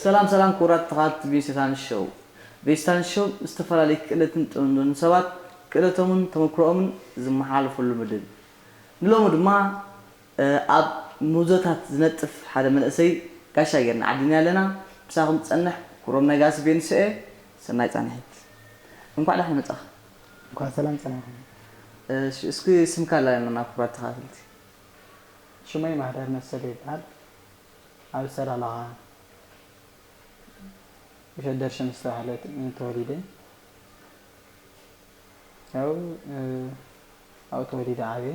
ሰላም ሰላም ክቡራት ተኸታተልቲ ቬስታን ሾው። ቬስታን ሾው ዝተፈላለዩ ክእለትን ጥበብን ዘለዎም ሰባት ክእለቶምን ተመክሮኦምን ዝመሓላለፈሉ መደብ እዩ። ንሎሚ ድማ ኣብ ምህዞታት ዝነጥፍ ሓደ መንእሰይ ጋሻ ጌርና ዓዲና ኣለና። ምሳኹም ዝጸንሕ ክብሮም ነጋሲ ቤንስኤ። ሰናይ ጻንሒት። እንኳዕ ደሓን መጻኻ። እንኳዕ ሰላም ጸናሕኩም። እሺ፣ እስኪ ስምካ ኣላልና ናብ ክቡራት ተኸታተልቲ። ሽመይ ማህዳር መሰለ ይበሃል። ኣብ ሰላላኻ ብሸደር ሸምስ ዝተባህለ ተወሊደ። ያው ኣብኡ ተወሊደ ዓብየ።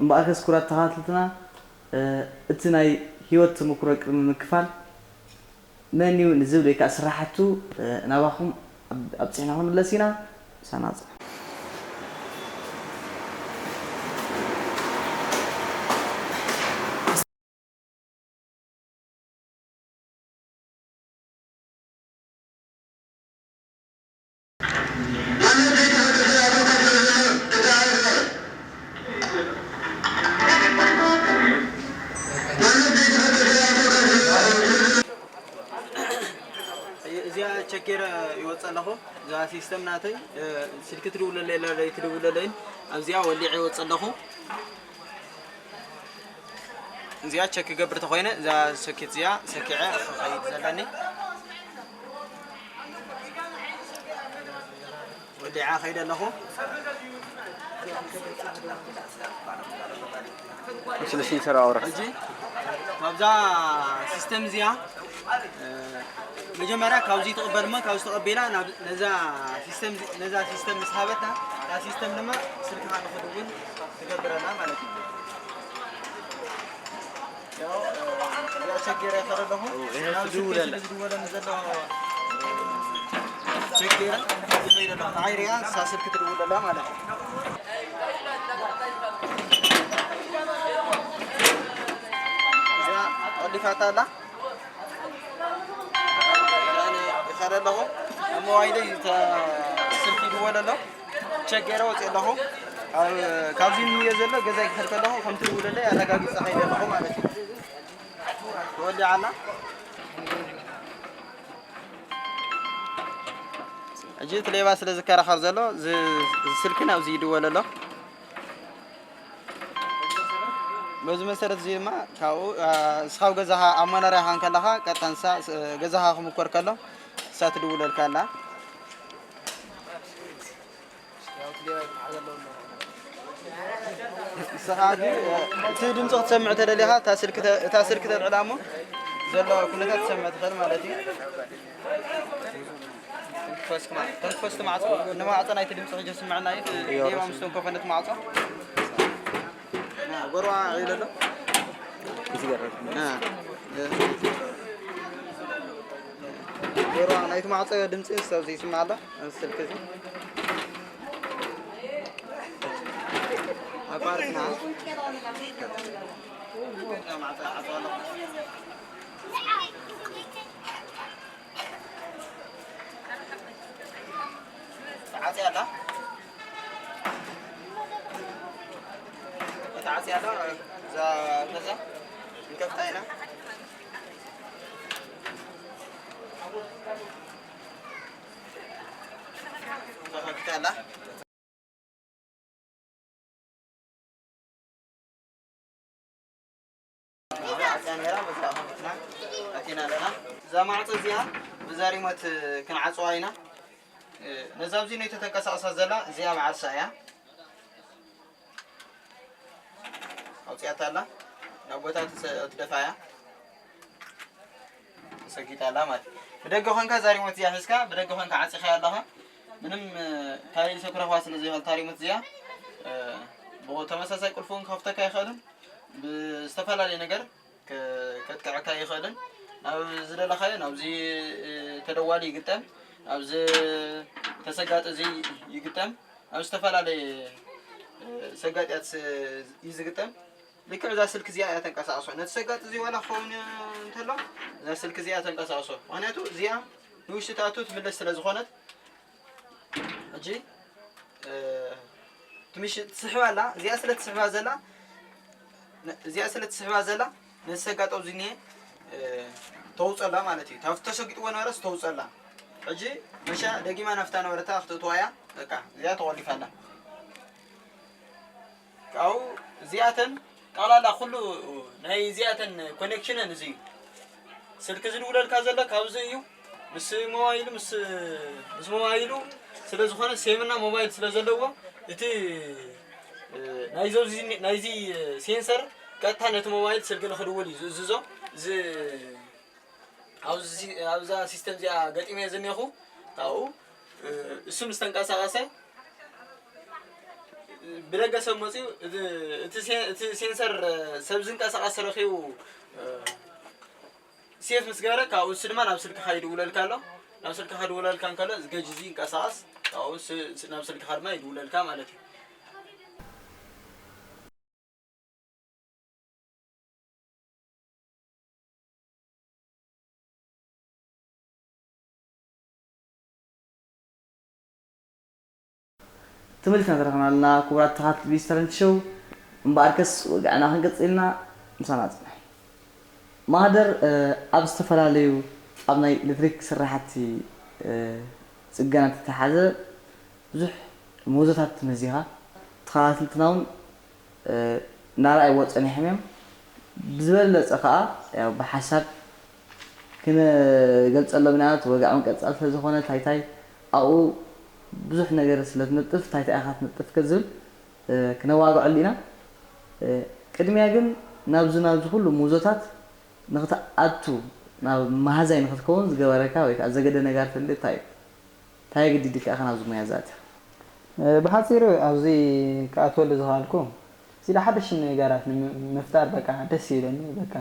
እምበኣርከስ ክቡራት ተኸታተልትና፣ እቲ ናይ ህይወት ተመክሮ ቅድሚ ምክፋል መን እዩ ንዝብል ወይ ከዓ ስራሕቱ ናባኹም ኣብፂሕና ክንምለስ ኢና። ምሳና ፅንሑ። እዚኣ ቸክ ገይረ ይወፅእ ኣለኹ። እዛ ሲስተም ናተይ ስልኪ ትድውለለይ ኣለለይ ትድውለለይን ኣብዚኣ ወሊዐ ይወፅእ ኣለኹ። እዚኣ ቸክ ክገብር ተኾይነ እዛ ሶኬት እዚኣ ሰኪዐ ክኸይድ ዘለኒ። ወዲዓ ከይደ ኣለኹ። ስለ ሲንሰር ኣውራ ሕጂ ካብዛ ሲስተም እዚኣ መጀመርያ ካብዚ ትቕበል እሞ ካብዚ ተቐቢላ ነዛ ሲስተም ነዛ ሲስተም ምስ ሃበታ እታ ሲስተም ድማ ስልክኻ ንኽድውል ትገብረላ ማለት እዩ። ያው እዚኣ ቸክ ገይረ ይኸደ ኣለኹ። ናብ ስልኪ ስለ ዝድወለኒ ዘሎ ቸክ ገይረ ይኸይደ ኣለኹ። ንዓይ ሪኣ ንሳ ስልኪ ትድውል ኣላ ማለት እዩ። እዚኣ ቆሊፋታ ኣላ። ይኸደ ኣለኹ። ኣብ ሞባይለይ ስልኪ ይድወል ኣሎ። ቸክ ገይረ ወፂአ ኣለኹ። ካብዚ ንየ ዘሎ ገዛ ይክሕድ ከለኹ ከምቲ ዝውለለይ ኣረጋጊፀ ከይደ ኣለኹ ማለት እዩ። ተወሊዓ ኣላ። ሕጂ እቲ ሌባ ስለ ዝከራኸር ዘሎ ስልኪ ናብዚ ይድወል ኣሎ። በዚ መሰረት እዚ ድማ ካብኡ እስኻብ ገዛኻ ኣብ መኖርያኻ እንከለኻ ቀጥታ ንሳ ገዛኻ ክምኮር ከሎ ንሳ ትድውለልካ ኣላ። ንስኻ ግን እቲ ድምፂ ክትሰምዕ ተደሊኻ እታ ስልኪ ተልዕላ እሞ ዘሎ ኩነታት ትሰምዕ ትኽእል ማለት እዩ። ተንክፈስቲ ማዕፆ ንማዕፆ ናይቲ ድምፂ ሕጂ ዝስምዐና እዩ። ሌባ ምስ ተንኮፈ ነቲ ማዕፆ ጎርዋ ኢሉ ኣሎ። ጎርዋ ናይቲ ማዕፆ ድምፂ ኣብዚ ይስማዕ ኣሎ። ስልኪ እዚ ኣቋርፅና ተዓፅያ ኣላ። ተዓፅያ ኣላ። እዛ ከዛ ንከፍታ ኢና። ተኸፊታ ኣላ። እዛ ማዕፆ እዚኣ ብዛ ሪሞት ክንዓፅዋ ኢና። ነዛ ኣብዚ ነይቶ ተንቀሳቕሳ ዘላ እዚኣ መዓሳ እያ። ኣውፂኣታ ኣላ ናብ ቦታ ትደፋ እያ። ተሰጊጣ ኣላ ማለት እዩ። ብደገ ኮንካ እዛ ሪሞት እዚኣ ሒዝካ ብደገ ኮንካ ዓፂኻያ ኣለኻ። ምንም ካልእ ሰብ ክረኽባ ስለ ዘይኽእል እታ ሪሞት እዚኣ ብተመሳሳይ ቁልፊ እውን ክኸፍተካ ኣይኽእልን። ብዝተፈላለየ ነገር ከጥቅዐካ ኣይኽእልን። ናብ ዝደለኻዮ ናብዚ ተደዋሊ ይግጠም፣ ናብዚ ተሰጋጢ እዚ ይግጠም፣ ናብ ዝተፈላለየ ሰጋጢያት እዩ ዝግጠም። ልክዕ እዛ ስልኪ እዚኣ እያ ተንቀሳቕሶ። ነቲ ሰጋጢ እዚ ዋላ ክኸውን እንተሎ እዛ ስልኪ እዚኣ ተንቀሳቕሶ። ምኽንያቱ እዚኣ ንውሽጢ ትኣቱ ትምለስ ስለ ዝኾነት ሕጂ ትምሽ ትስሕባ ኣላ። እዚኣ ስለ ትስሕባ ዘላ እዚኣ ስለ ትስሕባ ዘላ ነቲ ሰጋጦ ኣብዚ እኒሄ ተውፀላ ማለት እዩ። ታብቲ ተሰጊጥዎ ነበረስ ተውፀላ። ሕጂ መሻ ደጊማ ናፍታ ነበረታ ክትእትዋ እያ። በቃ እዚኣ ተቆሊፋ ኣላ። ካብኡ እዚኣተን ጠቕላላ ኩሉ ናይ እዚኣተን ኮኔክሽነን እዚ እዩ። ስልኪ ዝድውለልካ ዘሎ ካብዚ እዩ። ምስ ሞባይሉ ምስ ምስ ሞባይሉ ስለ ዝኾነ ሴምና ሞባይል ስለ ዘለዎ እቲ ናይዞ ናይዚ ሴንሰር ቀጥታ ነቲ ሞባይል ስልኪ ንክድውል እዩ ዝእዝዞ። እዚ ኣብዚ ኣብዛ ሲስተም እዚኣ ገጢመ ዝኔኹ ካብኡ እሱ ምስ ተንቀሳቐሰ ብደገ ሰብ መፅዩ እቲ ሴንሰር ሰብ ዝንቀሳቐስ ረኺቡ ሴፍ ምስ ገበረ ካብኡ እሱ ድማ ናብ ስልክኻ ይድውለልካ ኣሎ። ናብ ስልክኻ ድውለልካ እንከሎ እዚ ገጅ እዚ ይንቀሳቐስ ካብኡ ናብ ስልክኻ ድማ ይድውለልካ ማለት እዩ። ትምህርቲ ተረኽናልና ክቡራት ተኻትልቲ ቢስተረንት ሾው። እምበኣርከስ ወግዕና ክንቅጽልና ምሳና ጽንሑ። ማህደር ኣብ ዝተፈላለዩ ኣብ ናይ ኤሌክትሪክ ስራሕቲ ጽገና ተተሓዘ ብዙሕ ምህዞታት ተመዚኻ። ተኸታተልትና እውን እናረኣይዎ ፀኒሖም እዮም። ብዝበለፀ ከዓ ያው ብሓሳብ ክንገልፀሎም ኢና። እቲ ወግዒ ምቅፃል ስለዝኾነ ታይታይ ኣብኡ ብዙሕ ነገር ስለትነጥፍ ታይታይ ኢኻ ትነጥፍ ከዝብል ክነዋግዐሉ ኢና። ቅድሚያ ግን ናብዚ ናብዚ ኩሉ ሙዞታት ንክትኣቱ ናብ መሃዛይ ንክትከውን ዝገበረካ ወይ ከዓ ዘገደ ነጋር ተልዩ እንታይ እዩ? እንታይ ኣገዲዱካ ኢኻ ናብዚ ሞያ ዝኣተኻ? ብሓፂሩ ኣብዚ ክኣትወሉ ዝኸኣልኩ እዚ ሓደሽ ነገራት ንምፍጣር በቃ ደስ ይብለኒ በቃ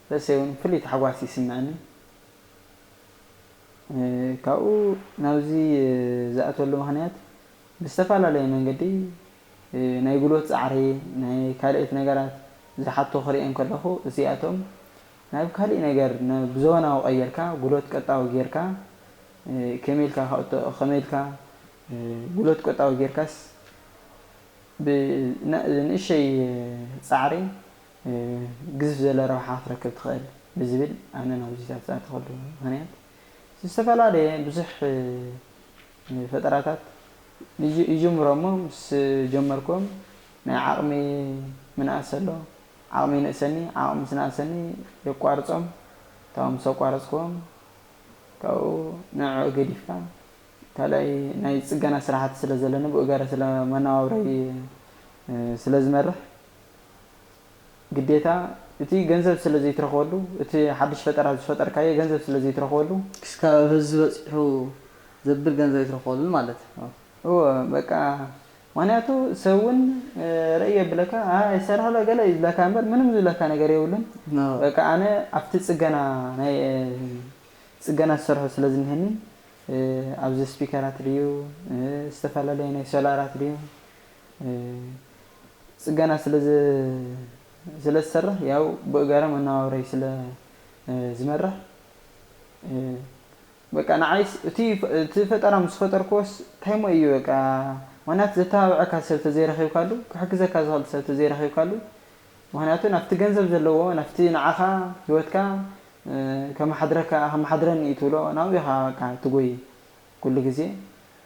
ደስ እውን ፍሉይ ታሕጓስ ይስምዐኒ ካብኡ ናብዚ ዝኣትወሉ ምክንያት ብዝተፈላለየ መንገዲ ናይ ጉልበት ፃዕሪ ናይ ካልኦት ነገራት ዝሓቶ ክሪኦ እንከለኹ እዚኣቶም ናብ ካሊእ ነገር ብዘበናዊ ቀይርካ ጉልበት ቀጣዊ ጌርካ ከመይ ኢልካ ከመይ ኢልካ ጉልበት ቀጣዊ ጌርካስ ብንእሸይ ፃዕሪ ግዝፍ ዝበለ ረብሓ ክትረክብ ትኽእል ብዝብል ኣነ ናብዚ ዝኣተኹሉ ምኽንያት ዝተፈላለየ ብዙሕ ፈጠራታት ይጅምሮ እሞ ምስ ጀመርኩም ናይ ዓቕሚ ምንኣስ ኣሎ። ዓቕሚ ይንእሰኒ፣ ዓቕሚ ምስ ነኣሰኒ የቋርጾም። ካብኡ ምስ ኣቋረጽክዎም ካብኡ ንዕዑ ገዲፍካ ካልኣይ ናይ ጽገና ስራሕቲ ስለ ዘለኒ ብኡ ገይረ ስለ መነባብሮይ ስለ ዝመርሕ ግዴታ እቲ ገንዘብ ስለ ዘይትረኽበሉ እቲ ሓድሽ ፈጠራ ዝፈጠርካዮ ገንዘብ ስለ ዘይትረኽበሉ ክስካብ ኣብ ህዝቢ በፂሑ ዘብል ገንዘብ ኣይትረኽበሉን ማለት እዩ። እወ በቃ ምክንያቱ ሰብ እውን ርእይ የብለካ ኣይሰርሕሎ ገለ እዩ ዝብለካ እምበር ምንም ዝብለካ ነገር የብሉን። በቃ ኣነ ኣብቲ ፅገና ናይ ፅገና ዝሰርሑ ስለ ዝኒሀኒ ኣብዚ ስፒከራት ድዩ ዝተፈላለየ ናይ ሶላራት ድዩ ፅገና ስለ ዝሰርሕ ያው ብእገረ መነባብረይ ስለ ዝመርሕ በቃ ንዓይስ እቲ እቲ ፈጠራ ምስ ፈጠርክዎስ እንታይ ሞ እዩ በቃ ዋናት ዘተባብዐካ ሰብ ተዘይረኺብካሉ ክሕግዘካ ዝኽእል ሰብ ተዘይረኺብካሉ ምክንያቱ ናብቲ ገንዘብ ዘለዎ ናብቲ ንዓኻ ሂወትካ ከመሓድረካ ከመሓድረኒ እዩ ትብሎ ናብኡ ኢኻ በቃ ትጎይ ኩሉ ግዜ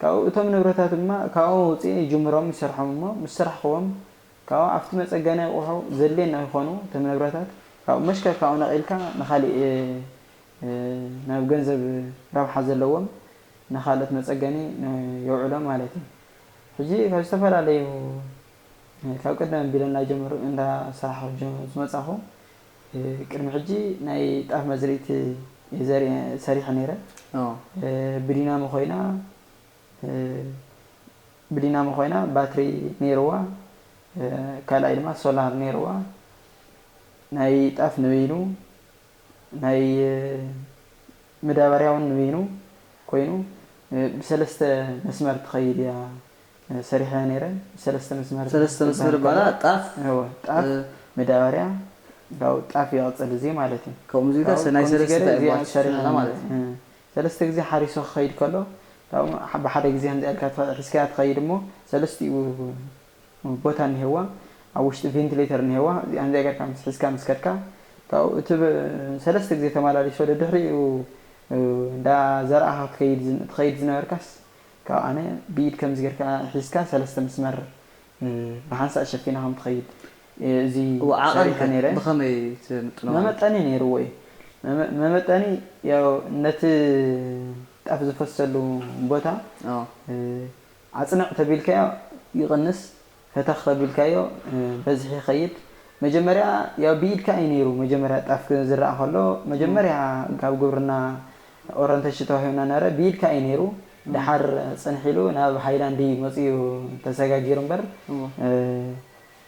ካብኡ እቶም ንብረታት ድማ ካብኦም ኣውፅኤ ይጅምሮም ይሰርሖም እሞ ምስ ሰራሕኽዎም ካብኡ ኣብቲ መፀገኒ ኣቑሑ ዘድልየና ይኾኑ እቶም ንብረታት ካብኡ መሽከር ካብኡ ነቒልካ ንኻሊእ ናብ ገንዘብ ረብሓ ዘለዎም ንኻልኦት መፀገኒ የውዕሎም ማለት እዩ። ሕጂ ካብ ዝተፈላለዩ ካብ ቀደም ኣቢለ እንዳጀመሩ እንዳሰራሕኹ ዝመፃኹ ቅድሚ ሕጂ ናይ ጣፍ መዝርእቲ ሰሪሐ ነይረ። ብዲናሞ ኮይና ብዲናሞ ኮይና ባትሪ ነይርዋ ካልኣይ ድማ ሶላር ነይርዋ ናይ ጣፍ ንበይኑ ናይ መዳበርያ እውን ንበይኑ ኮይኑ ብሰለስተ መስመር ትኸይድ እያ ሰሪሐ ነይረ ብሰለስተ መስመር ሰለስተ መስመር ባላ ጣፍ ጣፍ መዳበርያ ያው ጣፍ ይቐፅል እዚ ማለት እዩ ከምኡ ዝብልካ ናይ ሰለስተ ሰሪሕና ማለት እዩ ሰለስተ ግዜ ሓሪሱ ክኸይድ ከሎ ብሓደ ግዜ ከምዚኣ ኢልካ ሒዝካያ ትኸይድ እሞ ሰለስቲኡ ቦታ እኒሄዋ ኣብ ውሽጢ ቬንቲሌተር እኒሄዋ እዚኣ ከምዚኣ ጌርካ ምስ ሒዝካ ምስ ከድካ ካብኡ እቲ ብ- ሰለስተ ግዜ ተመላሊሶ ደድሕሪኡ እንዳ ዘርኣኻ ትኸይድ ዝን- ትኸይድ ዝነበርካስ ካብ ኣነ ብኢድ ከምዚ ጌርካ ሒዝካ ሰለስተ መስመር ብሓንሳእ ሸፊና ከም ትኸይድ እዚ ዓቐን ሰሪሐ ነይረ። ብኸመይ ትምጥኖ ማለት? መመጠኒ ነይርዎ እዩ። መመ- መመጠኒ ያው ነቲ ጣፍ ዝፈሰሉ ቦታ ኦ፣ ኣፅንዕ ተቢልካዮ ይቕንስ፣ ፈተኽ ተቢልካዮ በዝሒ ይኸይድ። መጀመርያ ያው ብኢድካ እዩ ነይሩ። መጀመርያ ጣፍ ዝረኣ ከሎ መጀመርያ ካብ ግብርና ኦረንቴሽን ተዋሂብና ነበረ፣ ብኢድካ እዩ ነይሩ። ደሓር ፅንሕ ኢሉ ናብ ሃይላንድ እዩ መፅኡ ተሰጋጊሩ እምበር እሞ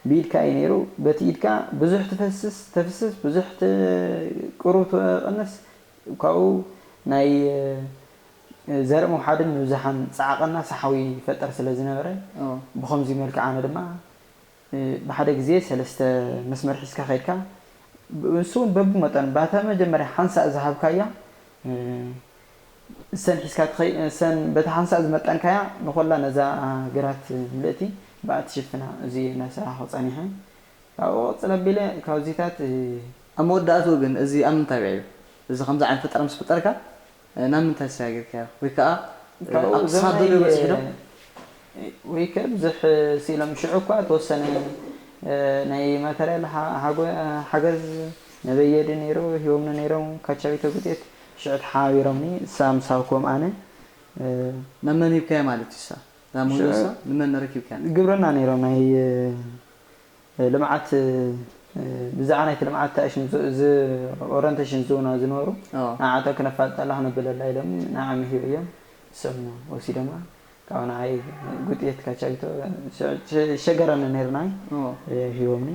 ብኢድካ እዩ ነይሩ። በቲ ኢድካ ብዙሕ ትፈስስ ተፍስስ፣ ብዙሕ ት- ቅሩብ ትቕንስ። ካብኡ ናይ ዘርኢ ምውሓድን ምብዛሓን ፃዕቕና ሳሓዊ ይፈጠር ስለ ዝነበረ ኦ፣ ብኸምዚ መልክዕ ኣነ ድማ ብሓደ ግዜ ሰለስተ መስመር ሒዝካ ከይድካ ንሱ እውን በብመጠን ባታ መጀመርያ ሓንሳእ ዝሃብካያ እሰን ሒዝካ ትኸይ እሰን በቲ ሓንሳእ ዝመጠንካያ ንኾላ ነዛ ግራት ምልእቲ ብኣ ትሽፍና። እዚ እናሰራሕኹ ፀኒሐ። ካብኡ ቅፅል ኣቢለ ካብዚታት ኣብ መወዳእትኡ ግን እዚ ኣብ ምንታይ ውዒሉ? እዚ ከምዚ ዓይነት ፈጠራ ምስ ፈጠርካ ናብ ምንታይ ተሰጋጊርካዮ? ወይ ከዓ ካብኡ ኣብ ክሳብ ዘመይ ደልዮ በፂሑ ዶ? ወይ ከ ብዙሕ ስኢሎም ሽዑ እኳ ተወሰነ ናይ ማተርያል ሓ- ሓጎ- ሓገዝ ነበየዲ ነይሩ ሂቦምኒ ነይሮም። ካቻቢቶ ጉጤት ሽዑ ተሓባቢሮምኒ እሳ ምሳብኩም ኣነ ናብ መን ሂብካዮ ማለት እዩ? እሳ እዛ ምህዞ እሳ ንመን ረኪብካያ? ግብርና ነይሮም ናይ ልምዓት ብዛዕባ ናይቲ ልምዓት ታሽን ኦረንቴሽን ዝህቡና ዝነበሩ ኦ፣ ንዓቶም ክነፋልጠላ ክነብለላ ኢሎም ንዓም ሂቡ እዮም። እሶም ወሲዶማ ካብ ንዓይ ጉጥየት ካቻቢቶ ሸገረኒ ነይርናይ ኦ፣ ሂቦምኒ።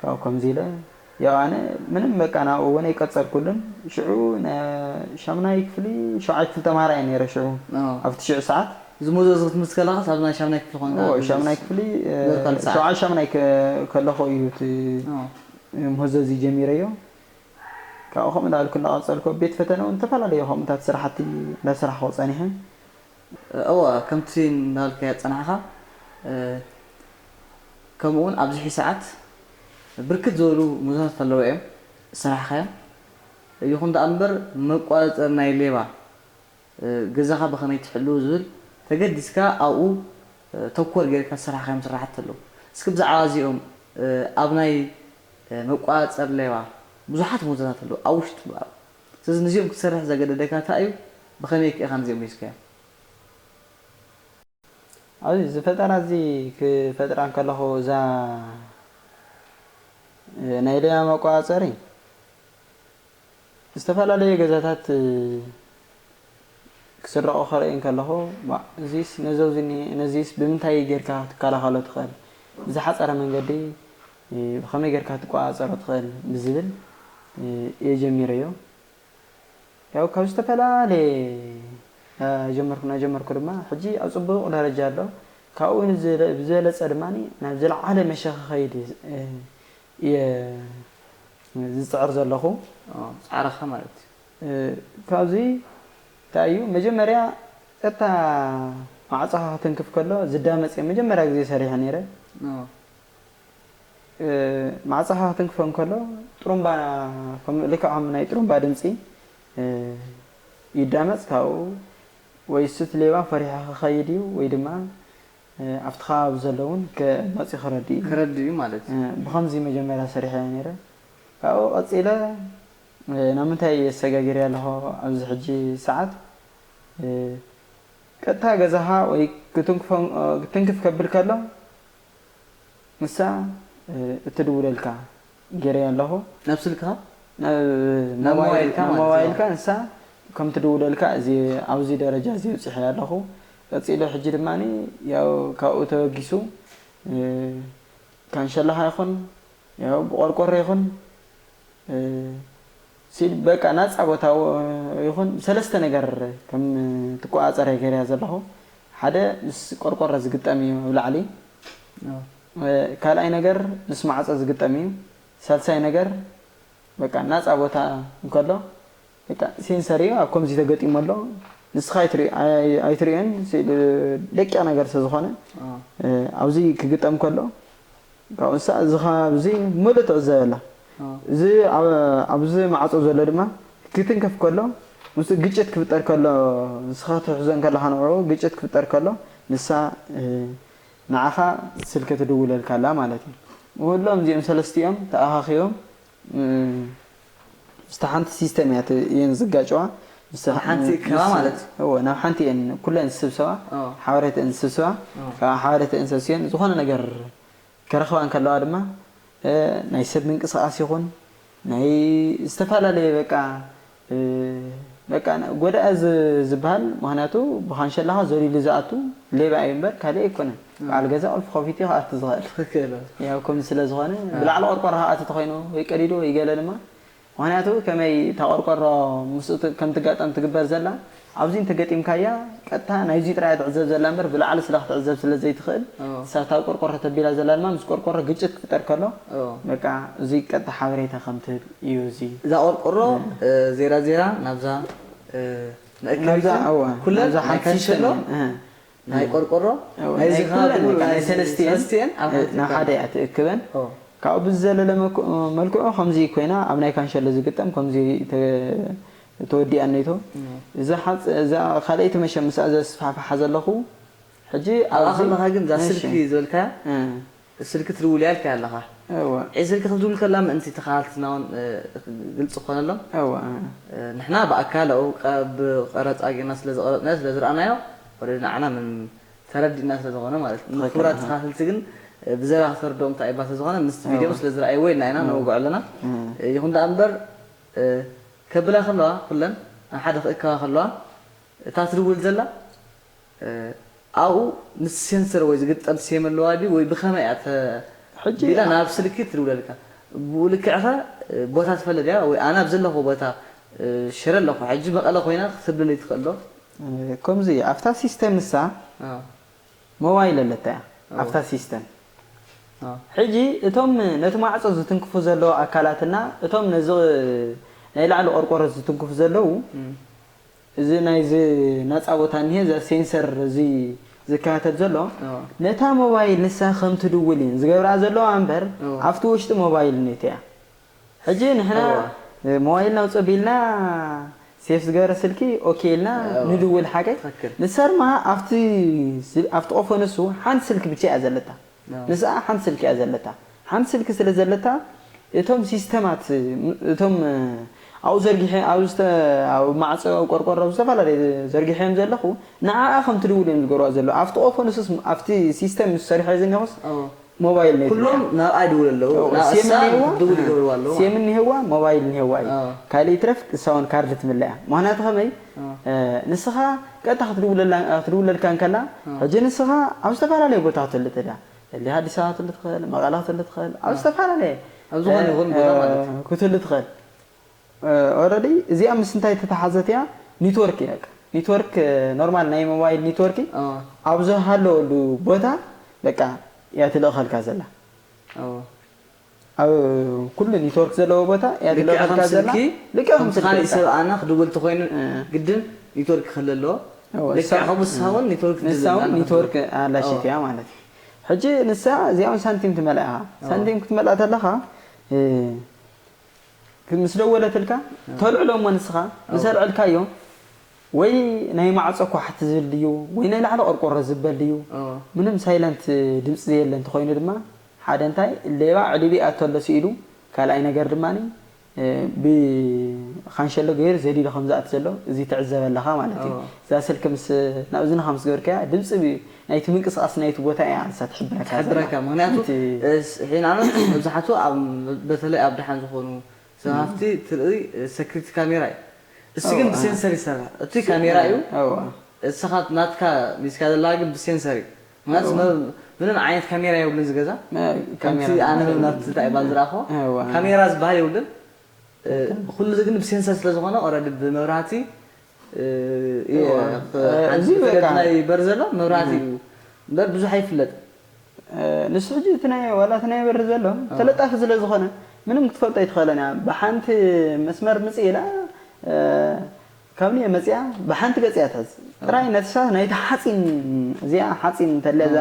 ካብኡ ከምዚ ኢለ ያው ኣነ ምንም በቃ ናብኡ እውን ኣይቀፀልኩሉን። ሽዑ ነ- ሻምናይ ክፍሊ ሸውዓይ ክፍሊ ተማሃራይ እየ ነይረ ሽዑ ኦ። ኣብቲ ሽዑ ሰዓት እዚ ምህዞ እዚ ክትምስ ከለኻስ ኣብ ናይ ሻምናይ ክፍሊ ኮንካ? ኦ፣ ሻምናይ ክፍሊ እ፣ ዘርካል ሰዓት። ሸውዓይ ሻምናይ ከ- ከለኹ እዩ እቲ ኦ፣ ምህዞ እዚ ጀሚረዮ። ካብኡ ከምኡ እንዳበልኩ እንዳቐፀልኩ ኣብ ቤት ፈተነ እውን ዝተፈላለዩ ከምኡታት ስራሕቲ እንዳሰራሕኩ ፀኒሐ። እወ፣ ከምቲ እንዳበልካዮ ዝፀናሕካ እ፣ ከምኡ እውን ኣብዚ ሕጂ ሰዓት ብርክት ዝበሉ ምህዞታት ኣለዉ እዮም ዝሰራሕካዮም። ይኹን ደኣ እምበር መቋፀሪ ናይ ሌባ እ፣ ገዛኻ ብኸመይ ትሕልው ዝብል ተገዲስካ ኣብኡ እ፣ ተኮር ጌርካ ዝሰራሕካዮም ስራሕቲ ኣለዉ። እስኪ ብዛዕባ እዚኦም እ፣ ኣብ ናይ እ፣ መቋፀሪ ሌባ ብዙሓት ምህዞታት ኣለዉ ኣብ ውሽጢ እምበኣር። ስለዚ ነዚኦም ክትሰርሕ ዘገደደካ እንታይ እዩ? ብኸመይ ከ ኢኻ ነዚኦም ሒዝካዮም? ኣብዚ እዚ ፈጠራ እዚ ክፈጥራ እንከለኹ እዛ እ፣ ናይ ሌባ መቋፀሪ ዝተፈላለዩ ገዛታት እ፣ ክስረቑ ከርኢ እንከለኹ ዋ፣ እዚስ ነዚ ኣብዚ እኒሀ፣ ነዚስ ብምንታይ ጌርካ ክትከላኸሎ ትኽእል፣ ብዝሓፀረ መንገዲ እ፣ ብኸመይ ጌርካ ክትቆፃፀሮ ትኽእል ብዝብል እ፣ እየ ጀሚረዮ። ያው ካብ ዝተፈላለየ እ፣ ጀመርኩ እናጀመርኩ ድማ ሕጂ ኣብ ፅቡቕ ደረጃ ኣሎ። ካብኡ ንዝለ- ብዝበለፀ ድማ ናብ ዝለዓለ መሸ ክኸይድ እ፣ እየ ዝፅዕር ዘለኹ። ኦ፣ ፃዕርኻ ማለት እዩ። እ፣ ካብዚ እንታይ እዩ መጀመርያ ቀጥታ ማዕፆኻ ክትንክፍ ከሎ ዝዳመፅ እየ መጀመርያ ግዜ ሰሪሐ ነይረ። ኦ፣ እ፣ ማዕፆኻ ክትንክፎ እንከሎ ጥሩምባ ከም ልክዖም ናይ ጥሩምባ ድምፂ እ፣ ይዳመፅ። ካብኡ ወይ እሱት ሌባ ፈሪሑ ክኸይድ እዩ ወይ ድማ እ፣ ኣብቲ ከባቢ ዘሎ እውን ከ- መፂኡ ክረድእ እዩ። ክረድእ እዩ ማለት እዩ። እ፣ ብኸምዚ መጀመርያ ሰሪሐ እየ ነይረ። ካብኡ ቀፂለ እ፣ ናብ ምንታይ እየ ኣሰጋጊረ ኣለኹ ኣብዚ ሕጂ ሰዓት እ፣ ቀጥታ ገዛኻ ወይ ክትንክፎ- እ፣ ክትንክፍ ከብል ከሎ ንሳ እ፣ እትድውለልካ ገይረዮ ኣለኹ። ናብ ስልክኻ? ናብ ናብ ሞባይልካ ናብ ማለት ሞባይልካ ነው። ንሳ ከም ትድውለልካ እዚ ኣብዚ ደረጃ እዚ ኣብፂሐ ኣለኹ። ቀፂሉ ሕጂ ድማ ያው ካብኡ ተበጊሱ እ፣ ካንሸላኻ ይኹን ያው ብቆርቆሮ ይኹን እ፣ ሲል በቃ ናፃ ቦታ ው- ይኹን ብሰለስተ ነገር ከም ትቆፃፀረ ገይረያ ዘለኹ። ሓደ ምስ ቆርቆሮ ዝግጠም እዩ ኣብ ላዕሊ ኦ፣ እ፣ ካልኣይ ነገር ምስ ማዕፆ ዝግጠም እዩ። ሳልሳይ ነገር በቃ ናፃ ቦታ እንከሎ በቃ ሴንሰር እዩ ኣብ ከምዚ ተገጢሙ ኣሎ። ንስኻ ኣይትሪኦ- ኣይ- ኣይትሪኦን ስእሊ ደቂቕ ነገር ስለ ዝኾነ ኦ፣ እ፣ ኣብዚ ክግጠም ከሎ ካብኡ ንሳ እዚ ከባቢ እዚ ሙሉእ ትዕዘብ ኣላ። እዚ ኣብዚ ማዕጾ ዘሎ ድማ ክትንከፍ ከሎ ምስ ግጭት ክፍጠር ከሎ ንስኻ ትሕዞ ከለኻ ንዕኡ ግጭት ክፍጠር ከሎ ንሳ ንዓኻ ስልኪ ትድውለልካ ኣላ ማለት እዩ። ኩሎም እዚኦም ሰለስቲኦም ተኣኻኺቦም ምስታ ሓንቲ ሲስተም እያ እየን ዝጋጨዋ። ናብ ሓንቲ እከባ ማለት እዩ። እዎ፣ ናብ ሓንቲ እየን ኩለን ዝስብሰባ፣ ሓበሬተን ዝስብሰባ። ካብ ሓበሬተን ሰብሲበን ዝኾነ ነገር ክረኽባ እንከለዋ ድማ ናይ ሰብ ምንቅስቃስ ይኹን ናይ ዝተፈላለየ በቃ በቃ ጎዳኢ ዝበሃል፣ ምክንያቱ ብካንሸላኻ ዘሊሉ ዝኣቱ ሌባ እዩ እምበር ካልእ ኣይኮነን። በዓል ገዛ ቁልፊ ከፊቱ እዩ ክኣቱ ዝኽእል። ያው ከምዚ ስለ ዝኾነ ብላዕሊ ቆርቆሮ ክኣቱ ተኾይኑ ወይ ቀዲዱ ወይ ገለ ድማ፣ ምክንያቱ ከመይ እታ ቆርቆሮ ምስኡ ከም ትጋጠም ትግበር ዘላ ኣብዚ እንተገጢምካያ ቀጥታ ናይዚ ጥራይ ትዕዘብ ዘላ እምበር ብላዕሊ ስለ ክትዕዘብ ስለ ዘይትኽእል፣ እሳታ ቆርቆሮ ተቢላ ዘላ ድማ ምስ ቆርቆሮ ግጭት ክፍጠር ከሎ በቃ እዚ ቀጥታ ሓበሬታ ከም ትህብ እዩ። እዚ እዛ ቆርቆሮ ዜራ ዜራ ናብዛ ንእክብዛ ኩለን ናይ ካንሸሎ ናይ ቆርቆሮ ናይዚ ናይ ሰለስቲኤን ናብ ሓደ እያ ትእክበን። ካብኡ ብዝዘለለ መልክዑ ከምዚ ኮይና ኣብ ናይ ካንሸሎ ዝግጠም ከምዚ ተወዲኣ እኒቶ። እዛ ካልኣይቲ መሸም ምስኣ ዘስፋሕፍሓ ዘለኹ ሕጂ ኣብዚ ከለኻ ግን እዛ ስልኪ ዝበልካያ ስልኪ ትድውል እያ ኢልካያ ኣለኻ። ዒ ስልኪ ክትድውል ከላ ምእንቲ ተኻልትና እውን ግልፂ ክኾነሎም ንሕና ብኣካል ኣብኡ ብቀረፃ ጌርና ስለ ዝቀረፅናዮ ስለ ዝረኣናዮ ወደ ንዓና ምን ተረዲእና ስለ ዝኾነ ማለት እዩ። ክቡራት ተኻታተልቲ ግን ብዘረባ ክተርድኦም እንታይ ይባል ስለ ዝኾነ ምስቲ ቪድዮ ስለ ዝረኣይዎ ኢልና ኢና ነውግዖ ኣለና። ይኹን ደኣ እምበር ከብላ ከለዋ ኩለን ኣብ ሓደ ክእከባ ከለዋ እታ ትድውል ዘላ ኣብኡ ምስ ሴንሰር ወይ ዝግጠም ሴም ኣለዋ ድዩ ወይ ብኸመይ እያ ተ- ሕጂ ቢላ ናብ ስልኪ ትድውለልካ? ብኡ ልክዕኸ ቦታ ትፈልጥ እያ ወይ ኣነ ኣብ ዘለኹ ቦታ ሽረ ኣለኹ ሕጂ መቐለ ኮይና ክትብለለይ ትኽእል ዶ? ከምዚ ኣብታ ሲስተም ንሳ ሞባይል ኣለታ እያ ኣብታ ሲስተም። ሕጂ እቶም ነቲ ማዕጾ ዝትንክፉ ዘለዉ ኣካላትና እቶም ነዚ ናይ ላዕሊ ቆርቆሮ ዝትንክፉ ዘለዉ እዚ ናይዚ ናጻ ቦታ እኒሄ እዛ ሴንሰር እዚ ዝከታተል ዘሎ ነታ ሞባይል ንሳ ከም ትድውል እየን ዝገብራ ዘለዋ እምበር ኣብቲ ውሽጢ ሞባይል ኔት እያ። ሕጂ ንሕና ሞባይልና ውፅእ ቢልና ሴፍ ዝገበረ ስልኪ ኦኬ ኢልና ንድውል ሓቀይ ንሳ ድማ ኣብቲ ኣብቲ ቆፎ ንሱ ሓንቲ ስልኪ ብቻ እያ ዘለታ። ንስኣ ሓንቲ ስልኪ እያ ዘለታ። ሓንቲ ስልኪ ስለ ዘለታ እቶም ሲስተማት እቶም ኣብኡ ዘርጊሐ ኣብ ማዕፀ ቆርቆሮ ዝተፈላለዩ ዘርጊሐዮም ዘለኹ ንዓኣ ከም ትድውል እዮም ዝገብርዋ ዘለዉ ኣብቲ ቆፎ ንሱስ ኣብቲ ሲስተም ምስ ሰሪሖ ዝኒኹስ ሞባይል ኔት ኩሎም ናብኣ ይድውሉ ኣለዉ ናብ እሳ ክትድውል ይገብርዋ ኣለዉ ሴም እኒሄዋ ሞባይል እኒሄዋ እዩ ካልእ ይትረፍ እሳ እውን ካርድ ትምለያ ምክንያቱ ከመይ ንስኻ ቀጥታ ክትድውለልካ እንከላ ሕጂ ንስኻ ኣብ ዝተፈላለየ ቦታ ክትህሉ ትኽእል እያ እሊ ኣዲስ ኣበባ ክትህሉ ትኽእል መቐለ ክትህሉ ትኽእል ኣብ ዝተፈላለየ ኣብ ዝኾነ ይኹን ቦታ ማለት እዩ ክትህሉ ትኽእል ኦረዲ እዚኣ ምስ እንታይ ተተሓዘት እያ ኒትወርክ እያ ኒትወርክ ኖርማል ናይ ሞባይል ኒትወርክ ኣብ ዝሃለወሉ ቦታ በቃ እያ ትልእኸልካ ዘላ ኣብ ኩሉ ኒትወርክ ዘለዎ ቦታ እያ ልክዕ ትልእኸልካ ከም ዘላ ስልኪ ልክዕ ከም ከምቲ ስልኪ ካልእ በቃ። ሰብ ኣና ክድውል ተኮይኑ ግድን ኒትወርክ ክህለ ኣለዎ እዎ፣ ልክዕ ንሳ- ከምኡ ንሳ እውን ኒትወርክ ንሳ እውን ትድልና ኒትወርክ ኣላሽት እያ ማለት እዩ ሕጂ ንሳ እዚኣ እውን ሳንቲም ትመልኣ ኢኻ ሳንቲም ክትመልኣ ተለኻ እ፣ ምስ ደወለትልካ ተልዕሎ እሞ ንስኻ ምስ ኣልዐልካዮ ወይ ናይ ማዕፆ ኳሕቲ ዝብል ድዩ ወይ ናይ ላዕሊ ቆርቆሮ ዝበል ድዩ ምንም ሳይለንት ድምፂ ዘየለ እንተኮይኑ ድማ ሓደ እንታይ ሌባ ዕሊቢ ኣቶ ኣሎ ስኢሉ ካልኣይ ነገር ድማ ብካንሸሎ ገይሩ ዘሊሉ ከም ዝኣት ዘሎ እዚ ትዕዘብ ኣለኻ ማለት እዩ እዛ ስልኪ ምስ ናብ እዝንኻ ምስ ገበርካያ ድምፂ ናይቲ ምንቅስቃስ ናይቲ ቦታ እያ ንሳ ትሕብረካ ዘላ። ትሕብረካ ምክንያቱ እቲ ስ- ሒናኖት መብዛሕትኡ ኣብ በተለይ ኣብ ደሓን ዝኾኑ ሰብ ሃፍቲ ትርኢ ሰክሪቲ ካሜራ እዩ እሱ ግን ብሴንሰር ይሰርሕ እቲ ካሜራ እዩ እዋ እስኻ ናትካ ሚስካ ዘለካ ግን ብሴንሰር እዩ ምክንያቱ መ- ምንም ዓይነት ካሜራ የብሉን ዝገዛ መ- ከምቲ ካሜራ ኣነ ናብቲ እንታይ ባል ዝረኣኹ እዋ ካሜራ ዝበሃል የብሉን እ፣ ኩሉ ግን ብሴንሰር ስለ ዝኾነ ኦረዲ ብመብራህቲ እ፣ እየ፣ እዋ። እ፣ ሓንቲ እዚ በቃ- ፈለግ ናይ በር ዘሎ መብራህቲ እዩ እምበር ብዙሕ ኣይፍለጥ ንሱ ሕጂ እቲ ናይ ዋላ እቲ ናይ በሪ ዘሎ ተለጣፊ ስለ ዝኾነ ምንም ክትፈልጦ ኣይትኽእለን እያ ብሓንቲ መስመር ምፅእ ኢላ ካብ ንየ መፅያ ብሓንቲ ገፅ እያ ትሕዝ ጥራይ ነትሳ ናይቲ ሓፂን እዚኣ ሓፂን እንተለ እዛ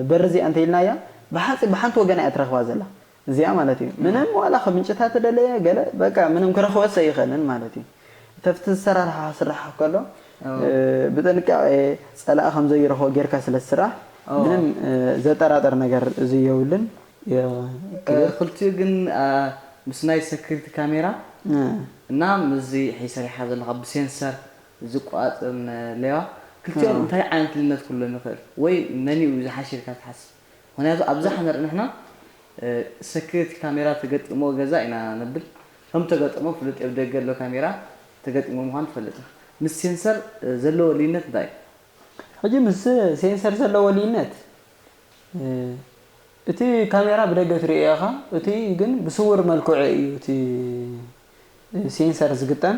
በሪ እዚኣ እንተኢልናያ ብሓፂን ብሓንቲ ወገና እያ ትረኽባ ዘላ እዚኣ ማለት እዩ። ምንም ዋላ ካብ ምንጭታት ተደለየ ገለ በቃ ምንም ክረኽበስ ኣይኽእልን ማለት እዩ። ተፍቲ ዝሰራርሓ ክስራሕ ከሎ፣ እ፣ ብጥንቃቄ ጸላኢ ከም ዘይረኽቦ ጌርካ ስለ ዝስራሕ፣ ምንም፣ እ፣ ዘጠራጥር ነገር እዚ የብሉን። የ-፣ እ፣ ክልቲኡ ግን፣ አ፣ ምስ ናይ ሰክሪቲ ካሜራ እ። እና ምስዚ ሕጂ ሰሪሓ ዘለኻ ብሴንሰር ዝቋጽር ን-፣ ሌባ፣ ክልቲኦም እንታይ ዓይነት ልዩነት ክህልዎም ይኽእል? ወይ መን እዩ ዝሓሸ ኢልካ ትሓስብ? ምኽንያቱ ኣብዛሓ ንርኢ ንሕና፣ እ፣ ሰክሪቲ ካሜራ ተገጢሞ ገዛ ኢና ነብል። ከም ተገጠሞ ፍሉጥ እዩ፣ ኣብ ደገ ኣሎ ካሜራ ተገጢሞ ምዃኑ ትፈልጥ ኢኻ። ምስ ሴንሰር፣ እ፣ ዘለዎ ልዩነት እንታይ እዩ? ሕጂ ምስ ሴንሰር ዘለዎ ልዩነት፣ እ፣ እቲ ካሜራ ብደገ ትርእዮ ኢኻ፣ እቲ ግን ብስውር መልክዑ እዩ እቲ ሴንሰር ዝግጠም።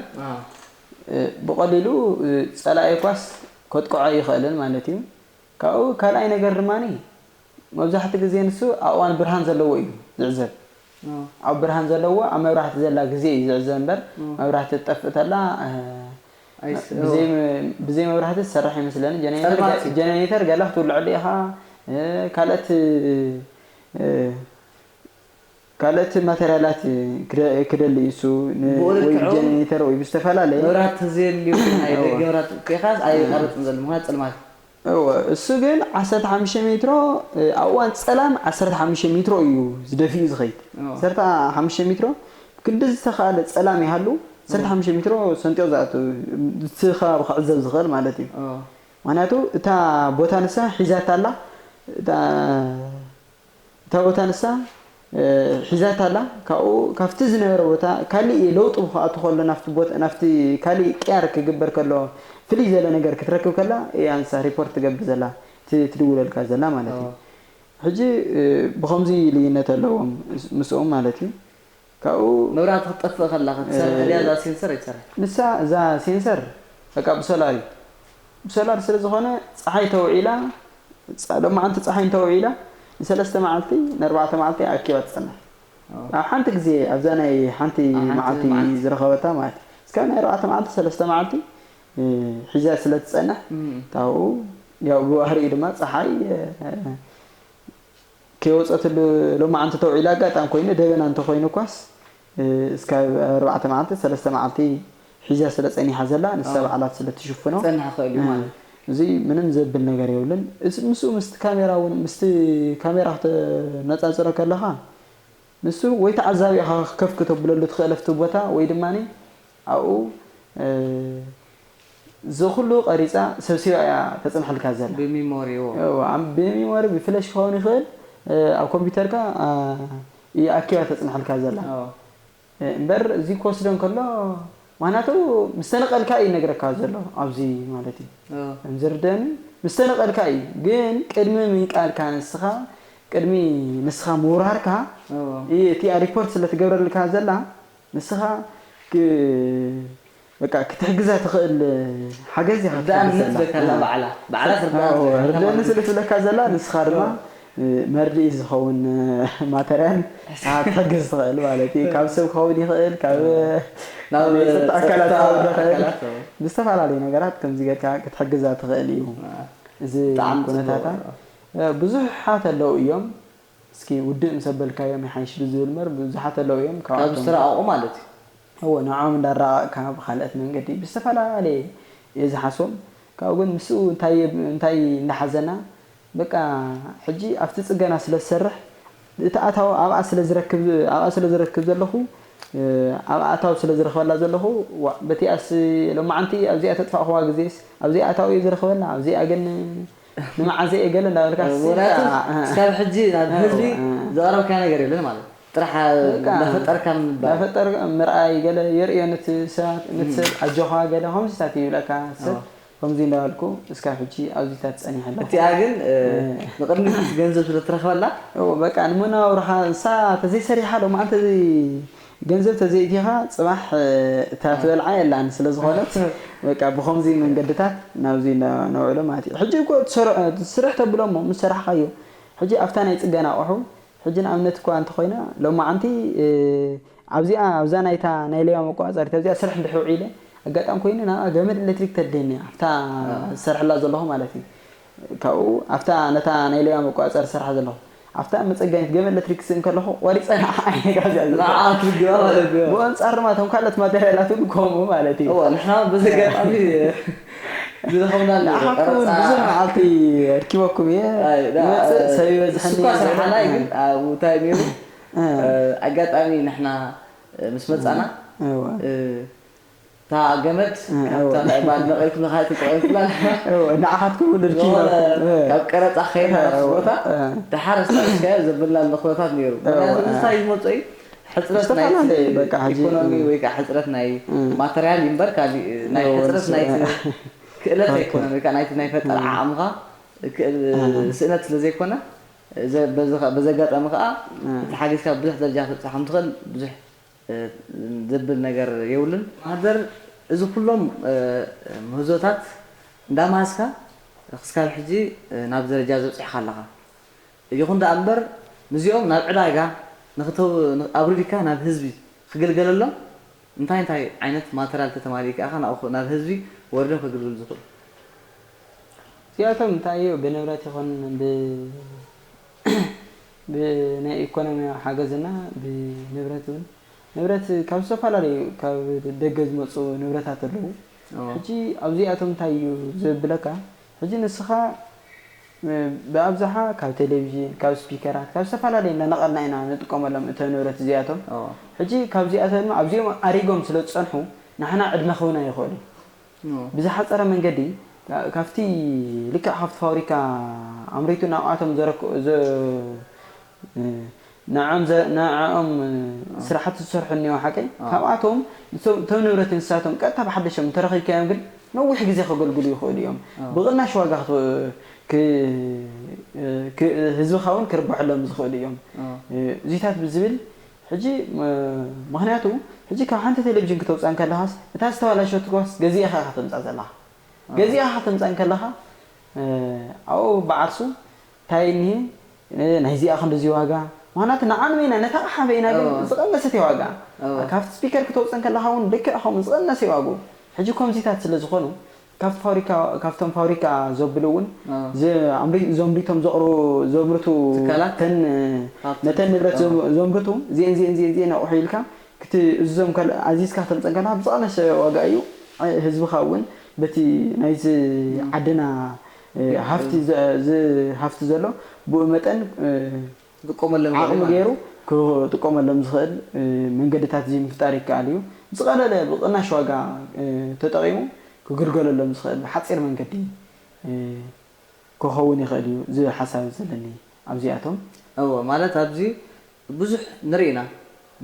እ፣ ብቐሊሉ፣ እ፣ ጸላኢ ኳስ ከጥቅዖ ኣይኽእልን ማለት እዩ። ካብኡ ካልኣይ ነገር ድማኒ፣ መብዛሕትኡ ግዜ ንሱ ኣብ እዋን ብርሃን ዘለዎ እዩ ዝዕዘብ። ኣብ ብርሃን ዘለዎ፣ ኣብ መብራህቲ ዘላ ግዜ እዩ ዝዕዘብ እምበር፣ መብራህቲ ትጠፍእ ተላ፣ እ፣ ኣይስ-፣ ብዘይ መ-፣ ብዘይ መብራህቲ ዝሰርሕ ይመስለኒ። ጀነሬተር ጸልማት ገ-፣ እዩ። ጀነሬተር ገላ ክትውልዐሉ ኢኻ፣ እ፣ ካልኦት፣ እ፣ ካልኦት ማተርያላት ክደ-፣ ክደሊ እዩ እሱ፣ ን-፣ ብኡ ወይ ልክዑ ብጀነሬተር ወይ ብዝተፈላለየ። መብራህቲ ተዘየልዩ ናይ ደገ እወ። መብራህቲ ኮይኻስ ኣይቐርጽን ዘሎ፣ ምኽንያቱ ጸልማት እዩ። እወ፣ እሱ ግን ዓሰርተ ሓሙሽተ ሜትሮ፣ እ፣ ኣብ እዋን ጸላም ዓሰርተ ሓሙሽተ ሜትሮ እዩ ዝደፊኡ ዝኸይድ። እወ። ዓሰርተ ሓሙሽተ ሜትሮ፣ ክንዲ ዝተኻእለ ጸላም ይሃሉ፣ ዓሰርተ ሓሙሽተ ሜትሮ ሰንጢቑ ዝኣቱ፣ እቲ ከባቢ ክዕዘብ ዝኽእል ማለት እዩ። እወ። ምኽንያቱ እታ ቦታ ንሳ ሒዛታ ኣላ፣ እታ እታ ቦታ ንሳ፣ እ፣ ሒዛታ ኣላ። ካብኡ፣ ካብቲ ዝነበረ ቦታ ካሊእ ለውጢ ክኣቱ ከሎ ናብቲ ቦታ፣ ናብቲ ካሊእ ቅያር ክግበር ከሎ፣ ፍልይ ዘለ ነገር ክትረክብ ከላ እያ ንሳ ሪፖርት ትገብር ዘላ፣ ት-፣ ትድውለልካ ዘላ ማለት እዩ። ኣዎ። ሕጂ፣ እ፣ ብኸምዚ ልዩነት ኣለዎም ምስ-፣ ምስኦም ማለት እዩ። ካብኡ መብራህቲ ክትጠፍእ ከላ ክትሰርሕ እ፣ ድያ እዛ ሴንሰር ኣይትሰርሕ? ንሳ እዛ ሴንሰር በቃ ብሶላር እዩ። ብሶላር ስለ ዝኾነ ጸሓይ ተውዒላ፣ ጸ-፣ ሎማዓንቲ ጸሓይ እንተውዒላ ንሰለስተ መዓልቲ፣ ንኣርባዕተ መዓልቲ ኣኪባ ትጸንሕ። ኣዎ። ኣብ ሓንቲ ግዜ፣ ኣብዛ ናይ ሓንቲ ኣብ ሓንቲ መዓልቲ መዓልቲ። ዝረኸበታ ማለት እዩ። እስከ ናይ ኣርባዕተ መዓልቲ፣ ሰለስተ መዓልቲ፣ እ፣ ሒዛ ስለ ትጸንሕ፣ እም። ካብኡ ያው ብባህሪኡ ድማ ጸሓይ፣ እ፣ ከይወጸትሉ ሎማዓንቲ ተውዒላ ኣጋጣሚ ኮይኑ ደበና እንተኾይኑ እኳስ፣ እ፣ እስካብ ኣርባዕተ መዓልቲ፣ ሰለስተ መዓልቲ ሒዛ ስለ ጸኒሓ ዘላ፣ ንሳ ኣዎ። ባዕላ ስለ ትሽፍኖ፣ ክጸንሕ ይኽእል እዩ እ፣ ማለት እዩ። እዚ ምንም ዘብል ነገር የብሉን። እስ-፣ ምስኡ ምስቲ ካሜራ እውን፣ ምስቲ ካሜራ ክተነጻጽሮ ከለኻ፣ ንሱ ወይ ተዓዛቢ ኢኻ ከፍ ክተብለሉ ትኽእል ኣብቲ ቦታ፣ ወይ ድማኒ ኣብኡ፣ እ፣ እዚ ኩሉ ቀሪጻ ሰብሲባ እያ ተጽንሐልካ ዘላ። ብሚሞሪ፣ እዎ። እዎ፣ ኣብ፣ ብሚሞሪ፣ ብፍለሽ ክኸውን ይኽእል፣ እ፣ ኣብ ኮምፒውተርካ፣ እ፣ እያ ኣኪባ ተጽንሐልካ ዘላ። ኣዎ። እ፣ እምበር እዚ ክወስዶ እንከሎ፣ ምኽንያቱ ምስ ተነቐልካ እዩ ይነግረካ ዘሎ ኣብዚ ማለት እዩ። ኣዎ። ከም ዝርደኒ ምስ ተነቐልካ እዩ። ግን ቅድሚ ምንቃልካ ንስኻ፣ ቅድሚ ንስኻ ምውራርካ ኣዎ። እዩ እቲኣ ሪፖርት ስለ ትገብረልካ ዘላ፣ ንስኻ ክ-፣ በቃ ክትሕግዛ ትኽእል ሓገዝ ኢኻ ርድኣኒ ክትሕግዝ ዘላ። ትበካ ኣላ ባዕላ። ባዕላ ትርድኣኒ ኣዎ፣ ትበካ ርድኣኒ ማለት ስለ እዩ። ትብለካ ዘላ፣ ንስኻ ድማ፣ ኣዎ። እ፣ መርድኢ ዝኸውን፣ እ፣ ማተርያል፣ እ፣ ክትሕግዝ ትኽእል ማለት እዩ። ካብ ሰብ ክኸውን ይኽእል፣ ካብ፣ ናብ ናይ ጸጥታ ኣካላት ጸጥታ ክኸውን ይኽእል። ኣካላት፣ ኣዎ። ብዝተፈላለዩ ነገራት ከምዚ ጌርካ ክትሕግዛ ትኽእል እዩ። ኣዎ። እዚ ብጣዕሚ ኩነታታ፣ ጽቡቕ። እ፣ ብዙሓት ኣለዉ እዮም። እስኪ ውድእ ምስ ኣበልካዮም ይሓይሽ ብዝብል እምበር ብዙሓት ኣለዉ እዮም። ካብ ካብኣቶም ዝተራቐቑ ማለት እዩ። እዎ፣ ንዕኦም እንዳራቐቕካ ብኻልኦት መንገዲ ብዝተፈላለየ እየ ዝሓስቦም። ካብኡ ግን ምስኡ እንታይ እየ፣ እንታይ እንዳሓዘና፣ በቃ፣ ሕጂ ኣብቲ ጽገና ስለ ዝሰርሕ፣ እቲ ኣታዊ ኣብኣ ስለ ዝረክብ፣ ኣብኣ ስለ ዝረክብ ዘለኹ፣ እ፣ ኣብኣ ኣታዊ ስለ ዝረኽበላ ዘለኹ፣ ዋእ፣ በቲኣስ ሎማዓንቲ ኣብዚኣ ተጥፋእኽዋ ግዜስ፣ ኣብዚኣ ኣታዊ እየ ዝረኽበላ፣ ኣብዚኣ ግን ንመዓዘ እየ ገለ እንዳበልካ እ፣ ምኽንያቱ እስካ፣ እ፣ እስካብ ሕጂ ናብ እ፣ ህዝቢ እ። ዘቕረብካዮ ነገር የለን ማለት እዩ። ጥራሕ በቃ፣ እንዳፈጠርካ ምባል። እንዳፈጠር ምርኣይ ገለ የርእዮ ነቲ ሰባት፣ ነቲ እም። ሰብ ኣጆኻ ገለ ከምዚታት ይብለካ ሰብ። ኣዎ። ከምዚ እንዳበልኩ እስካብ ሕጂ ኣብዚታት ጸኒሐ ኣለኹ። እቲኣ ግን፣ እ፣ እ። ንቕድሚት ምስ ገንዘብ ስለ ትረኽበላ? እዎ፣ በቃ ንመነባብሮኻ ንሳ ተዘይሰሪሓ ሎማዓንቲ ገንዘብ ተዘይእቲኻ ጽባሕ፣ እ፣ እታ እ። ትበልዓ የላን። ስለ ዝኾነት በቃ ብኸምዚ መንገድታት ናብዚ እንዳ-፣ ነውዕሎ ማለት እዩ። ሕጂ እኮ ትሰርዖ-፣ ትስርሕ ተብሎ እሞ ምስ ሰራሕኻዮ፣ ሕጂ ኣብታ ናይ ጽገና ኣቑሑ፣ ሕጂ ንኣብነት እኳ እንተኾይና፣ ሎማዓንቲ፣ እ፣ ኣብዚኣ፣ ኣብዛ ናይታ ናይ ሌባ መቆጻጸሪት፣ ኣብዚኣ ስራሕ እንድሕር ውዒለ፣ ኣጋጣሚ ኮይኑ ናብኣ ገመድ ኤሌክትሪክ ተድልየኒ እያ፣ ኣብታ እ። ዝሰርሐላ ዘለኹ ማለት እዩ። ካብኡ ኣብታ ነታ ናይ ሌባ መቆጻጸሪ ዝሰርሓ ዘለኹ። ኣብታ መጸጋኒት ገመድ ኤሌክትሪክ ክስእን ከለኹ ቆሪጸ ንዓኣ እየ ካብዚኣ ዝወጽእ። ንዓኣ ትግባ ማለት እዩ። ብኣንጻር ድማ እቶም ካልኦት ማቴሪያላት እውን ከምኡ ማለት እዩ። እዋ ንሕና በዚ ኣጋጣሚ ዝረኸብና ኣሎ። ንዓኹም እውን ቀረጻ- ብዙሕ መዓልቲ ኣድኪበኩም እየ ኣይ፣ ዳ- ይመጽእ ሰብ ይበዝሐኒ እሱ እኳ ስራሕና እዩ፣ ግን ኣብኡ እንታይ ነይሩ? እ፣ ኣጋጣሚ ንሕና ምስ መጻና እወ። እታ ገመድ እ፣ ካብታ እወ። ናይ ባል ነቒልኩም ንኻልእ ትጠቐምኩላ። እወ፣ ንዓኻትኩም እውን ድርኪ ዝኾነ ይበልኩም። እ፣ ካብ ቀረጻ ከይና እ፣ ናብቲ እወ፣ ቦታ እ። ደሓር ኣስታውስካዮ ዘብልና ኣሎ ኩነታት ነይሩ። እወ፣ ምክንያቱ እ። እንታይ ዝመጾ እዩ? ሕፅረት ናይ ዝተፈላለዩ በቃ ሕጂ፣ ኢኮኖሚ እ። ወይ ከዓ ሕፅረት ናይ እ። ማተርያል እምበር ካልእ ናይ እወ፣ ሕፅረት ንሱ፣ ናይቲ እ። ክእለት ኦኬ። ኣይኮነን ወይ ከዓ ናይቲ ናይ ፈጠራ እ። ዓቕምኻ ክእል እ። ስእነት ስለ ዘይኮነ ዘ- በዚ ኸ- በዚ ኣጋጣሚ ከዓ እ። ተሓጊዝካ ብዙሕ ደረጃ ክትበፅሕ ከም ትኽእል ብዙሕ እ፣ ዘብል ነገር የብሉን። ማህደር እዚ ኩሎም እ፣ ምህዞታት እንዳመሃዝካ ክስካብ ሕጂ እ፣ ናብ ደረጃ ዘብፅሕካ ኣለኻ። ይኹን ደኣ እምበር ምስዚኦም ናብ ዕዳጋ ንክተው ን- ኣብሪድካ ናብ ህዝቢ ክግልገለሎም እንታይ እንታይ ዓይነት ማተርያል ተተማሊእካ ኢኻ ናብኡ ናብ ህዝቢ ወሪዶም ከግልግሉ ዝኽእሉ? እዚኣቶም እንታይ እዩ ብንብረት ይኹን ብ- ብናይ ኢኮኖሚ ሓገዝና ብንብረት እውን ንብረት ካብ ዝተፈላለዩ ካብ ደገ ዝመፁ ንብረታት ኣለዉ። ኦ፣ ሕጂ ኣብዚኣቶም እንታይ እዩ ዘብለካ? ሕጂ ንስኻ እ፣ ብኣብዝሓ ካብ ቴሌቪዥን ካብ ስፒከራት ካብ ዝተፈላለዩ እናነቐልና ኢና ንጥቀመሎም እቶም ንብረት እዚኣቶም። ኦ፣ ሕጂ ካብዚኣቶም ድማ ኣብዚኦም ኣሪጎም ስለ ዝፀንሑ ንሕና ዕድመ ክህቡና ይኽእሉ። ኦ፣ ብዝሓፀረ መንገዲ ካብቲ ልክዕ ካብቲ ፋብሪካ ኣምሪቱ ናብኣቶም ዘረክ ዘ ንዕኦም ዘ- ንዕኦም ስራሕቲ ዝሰርሑ እኒኦ ሓቀይ ኣዎ። ካብኣቶም እቶም እቶም ንብረት እንስሳቶም ቀጥታ ብሓደሾም እንተረኺብካዮም ግን ነዊሕ ግዜ ከገልግሉ ይኽእሉ እዮም። ኣዎ። ብቕናሽ ዋጋ ክት- ክ- ክ- ህዝብኻ እውን ክርብሐሎም ዝኽእሉ እዮም። ኣዎ። እዚታት ብዝብል ሕጂ ም- ምኽንያቱ ሕጂ ካብ ሓንቲ ቴሌቪዥን ክተውፅኣ እንከለኻስ እታ ዝተባላሸወት ኳስ ገዚእኻ ኢኻ ተምፃ ዘለኻ። ገዚእኻ ከተምፃ እንከለኻ ኣብኡ በዓርሱ እንታይ እኒሄ ናይዚኣ ክንድዚ ዋጋ ምክንያቱ ንዓን መይና ነታ ኣቕሓ በይና ግን እዎ። ዝቐነሰት እያ ዋጋ እዎ። ካብቲ ስፒከር ክተውፅእ እንከለካ እውን ልክዕ ከምኡ ዝቐነሰ እዩ ዋግኡ ሕጂ ከምዚታት ስለ ዝኾኑ ካብቲ ፋብሪካ ካብቶም ፋብሪካ ዘብሉ እውን እዎ። ዘምሪቶም ዘቕሩ ዘምርቱ ትካላት? ተን ካብቲ ነተን ንብረት እዎ። ዘምርቱ እዚአን እዚአን እዚአን እዚአን ኣቑሑ ኢልካ ክቲ እዝዞም ኣዚዝካ ክተምፀ እንከለካ ብዝቐነሰ ዋጋ እዩ ህዝብኻ እውን በቲ ናይዚ ዓድና ሃፍቲ ሃፍቲ ዘሎ ብኡ መጠን ዝቆመሎም ዓቕሚ ገይሩ ክጥቀመሎም ዝኽእል መንገድታት እዚ ምፍጣር ይከኣል እዩ። ዝቐለለ ብቕናሽ ዋጋ ተጠቒሙ ክግልገለሎም ዝኽእል ብሓፂር መንገዲ ክኸውን ይኽእል እዩ ዝብል ሓሳብ እዩ ዘለኒ ኣብዚኣቶም። እወ ማለት ኣብዚ ብዙሕ ንርኢ ኢና።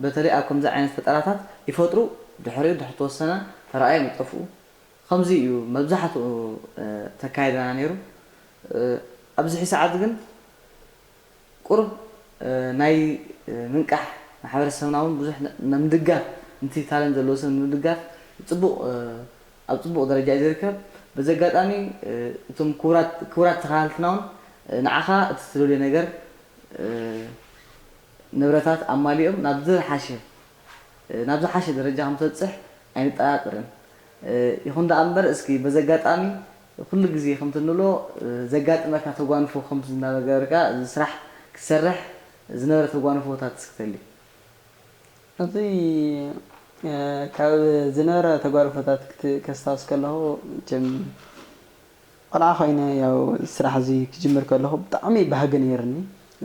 በተለይ ኣብ ከምዚ ዓይነት ፈጠራታት ይፈጥሩ ድሕሪኡ ድሕሪ ተወሰነ ተራእዮም ይጠፍኡ። ከምዚ እዩ መብዛሕትኡ ተካይደና ነይሩ። ኣብዚ ሕዚ ሰዓት ግን ቁሩብ ናይ ምንቃሕ ማሕበረሰብና እውን ብዙሕ ንምድጋፍ ንቲ ታለንት ዘለዎ ሰብ ንምድጋፍ ፅቡቕ ኣብ ፅቡቕ ደረጃ እዩ ዝርከብ። በዚ ኣጋጣሚ እቶም ክቡራት ክቡራት ተኸታተልትና እውን ንዓኻ እቲ ትደልዮ ነገር ንብረታት ኣማሊኦም ናብ ዝሓሸ ናብ ዝሓሸ ደረጃ ከም ትበፅሕ ኣይንጠራጠርን። ይኹን ደኣ እምበር እስኪ በዚ ኣጋጣሚ ኩሉ ግዜ ከምቲ እንብሎ ዘጋጥመካ ተጓንፎ ከምቲ እናገበርካ እዚ ስራሕ ክትሰርሕ ዝነበረ ተጓንፎታት እስኪ ተሊ። እዚ ካብ ዝነበረ ተጓንፎታት ክት- ከስታውስ ከለኹ መቸም ቆልዓ ኮይነ ያው ስራሕ እዚ ክጅምር ከለኹ ብጣዕሚ ባህጊ ነይርኒ።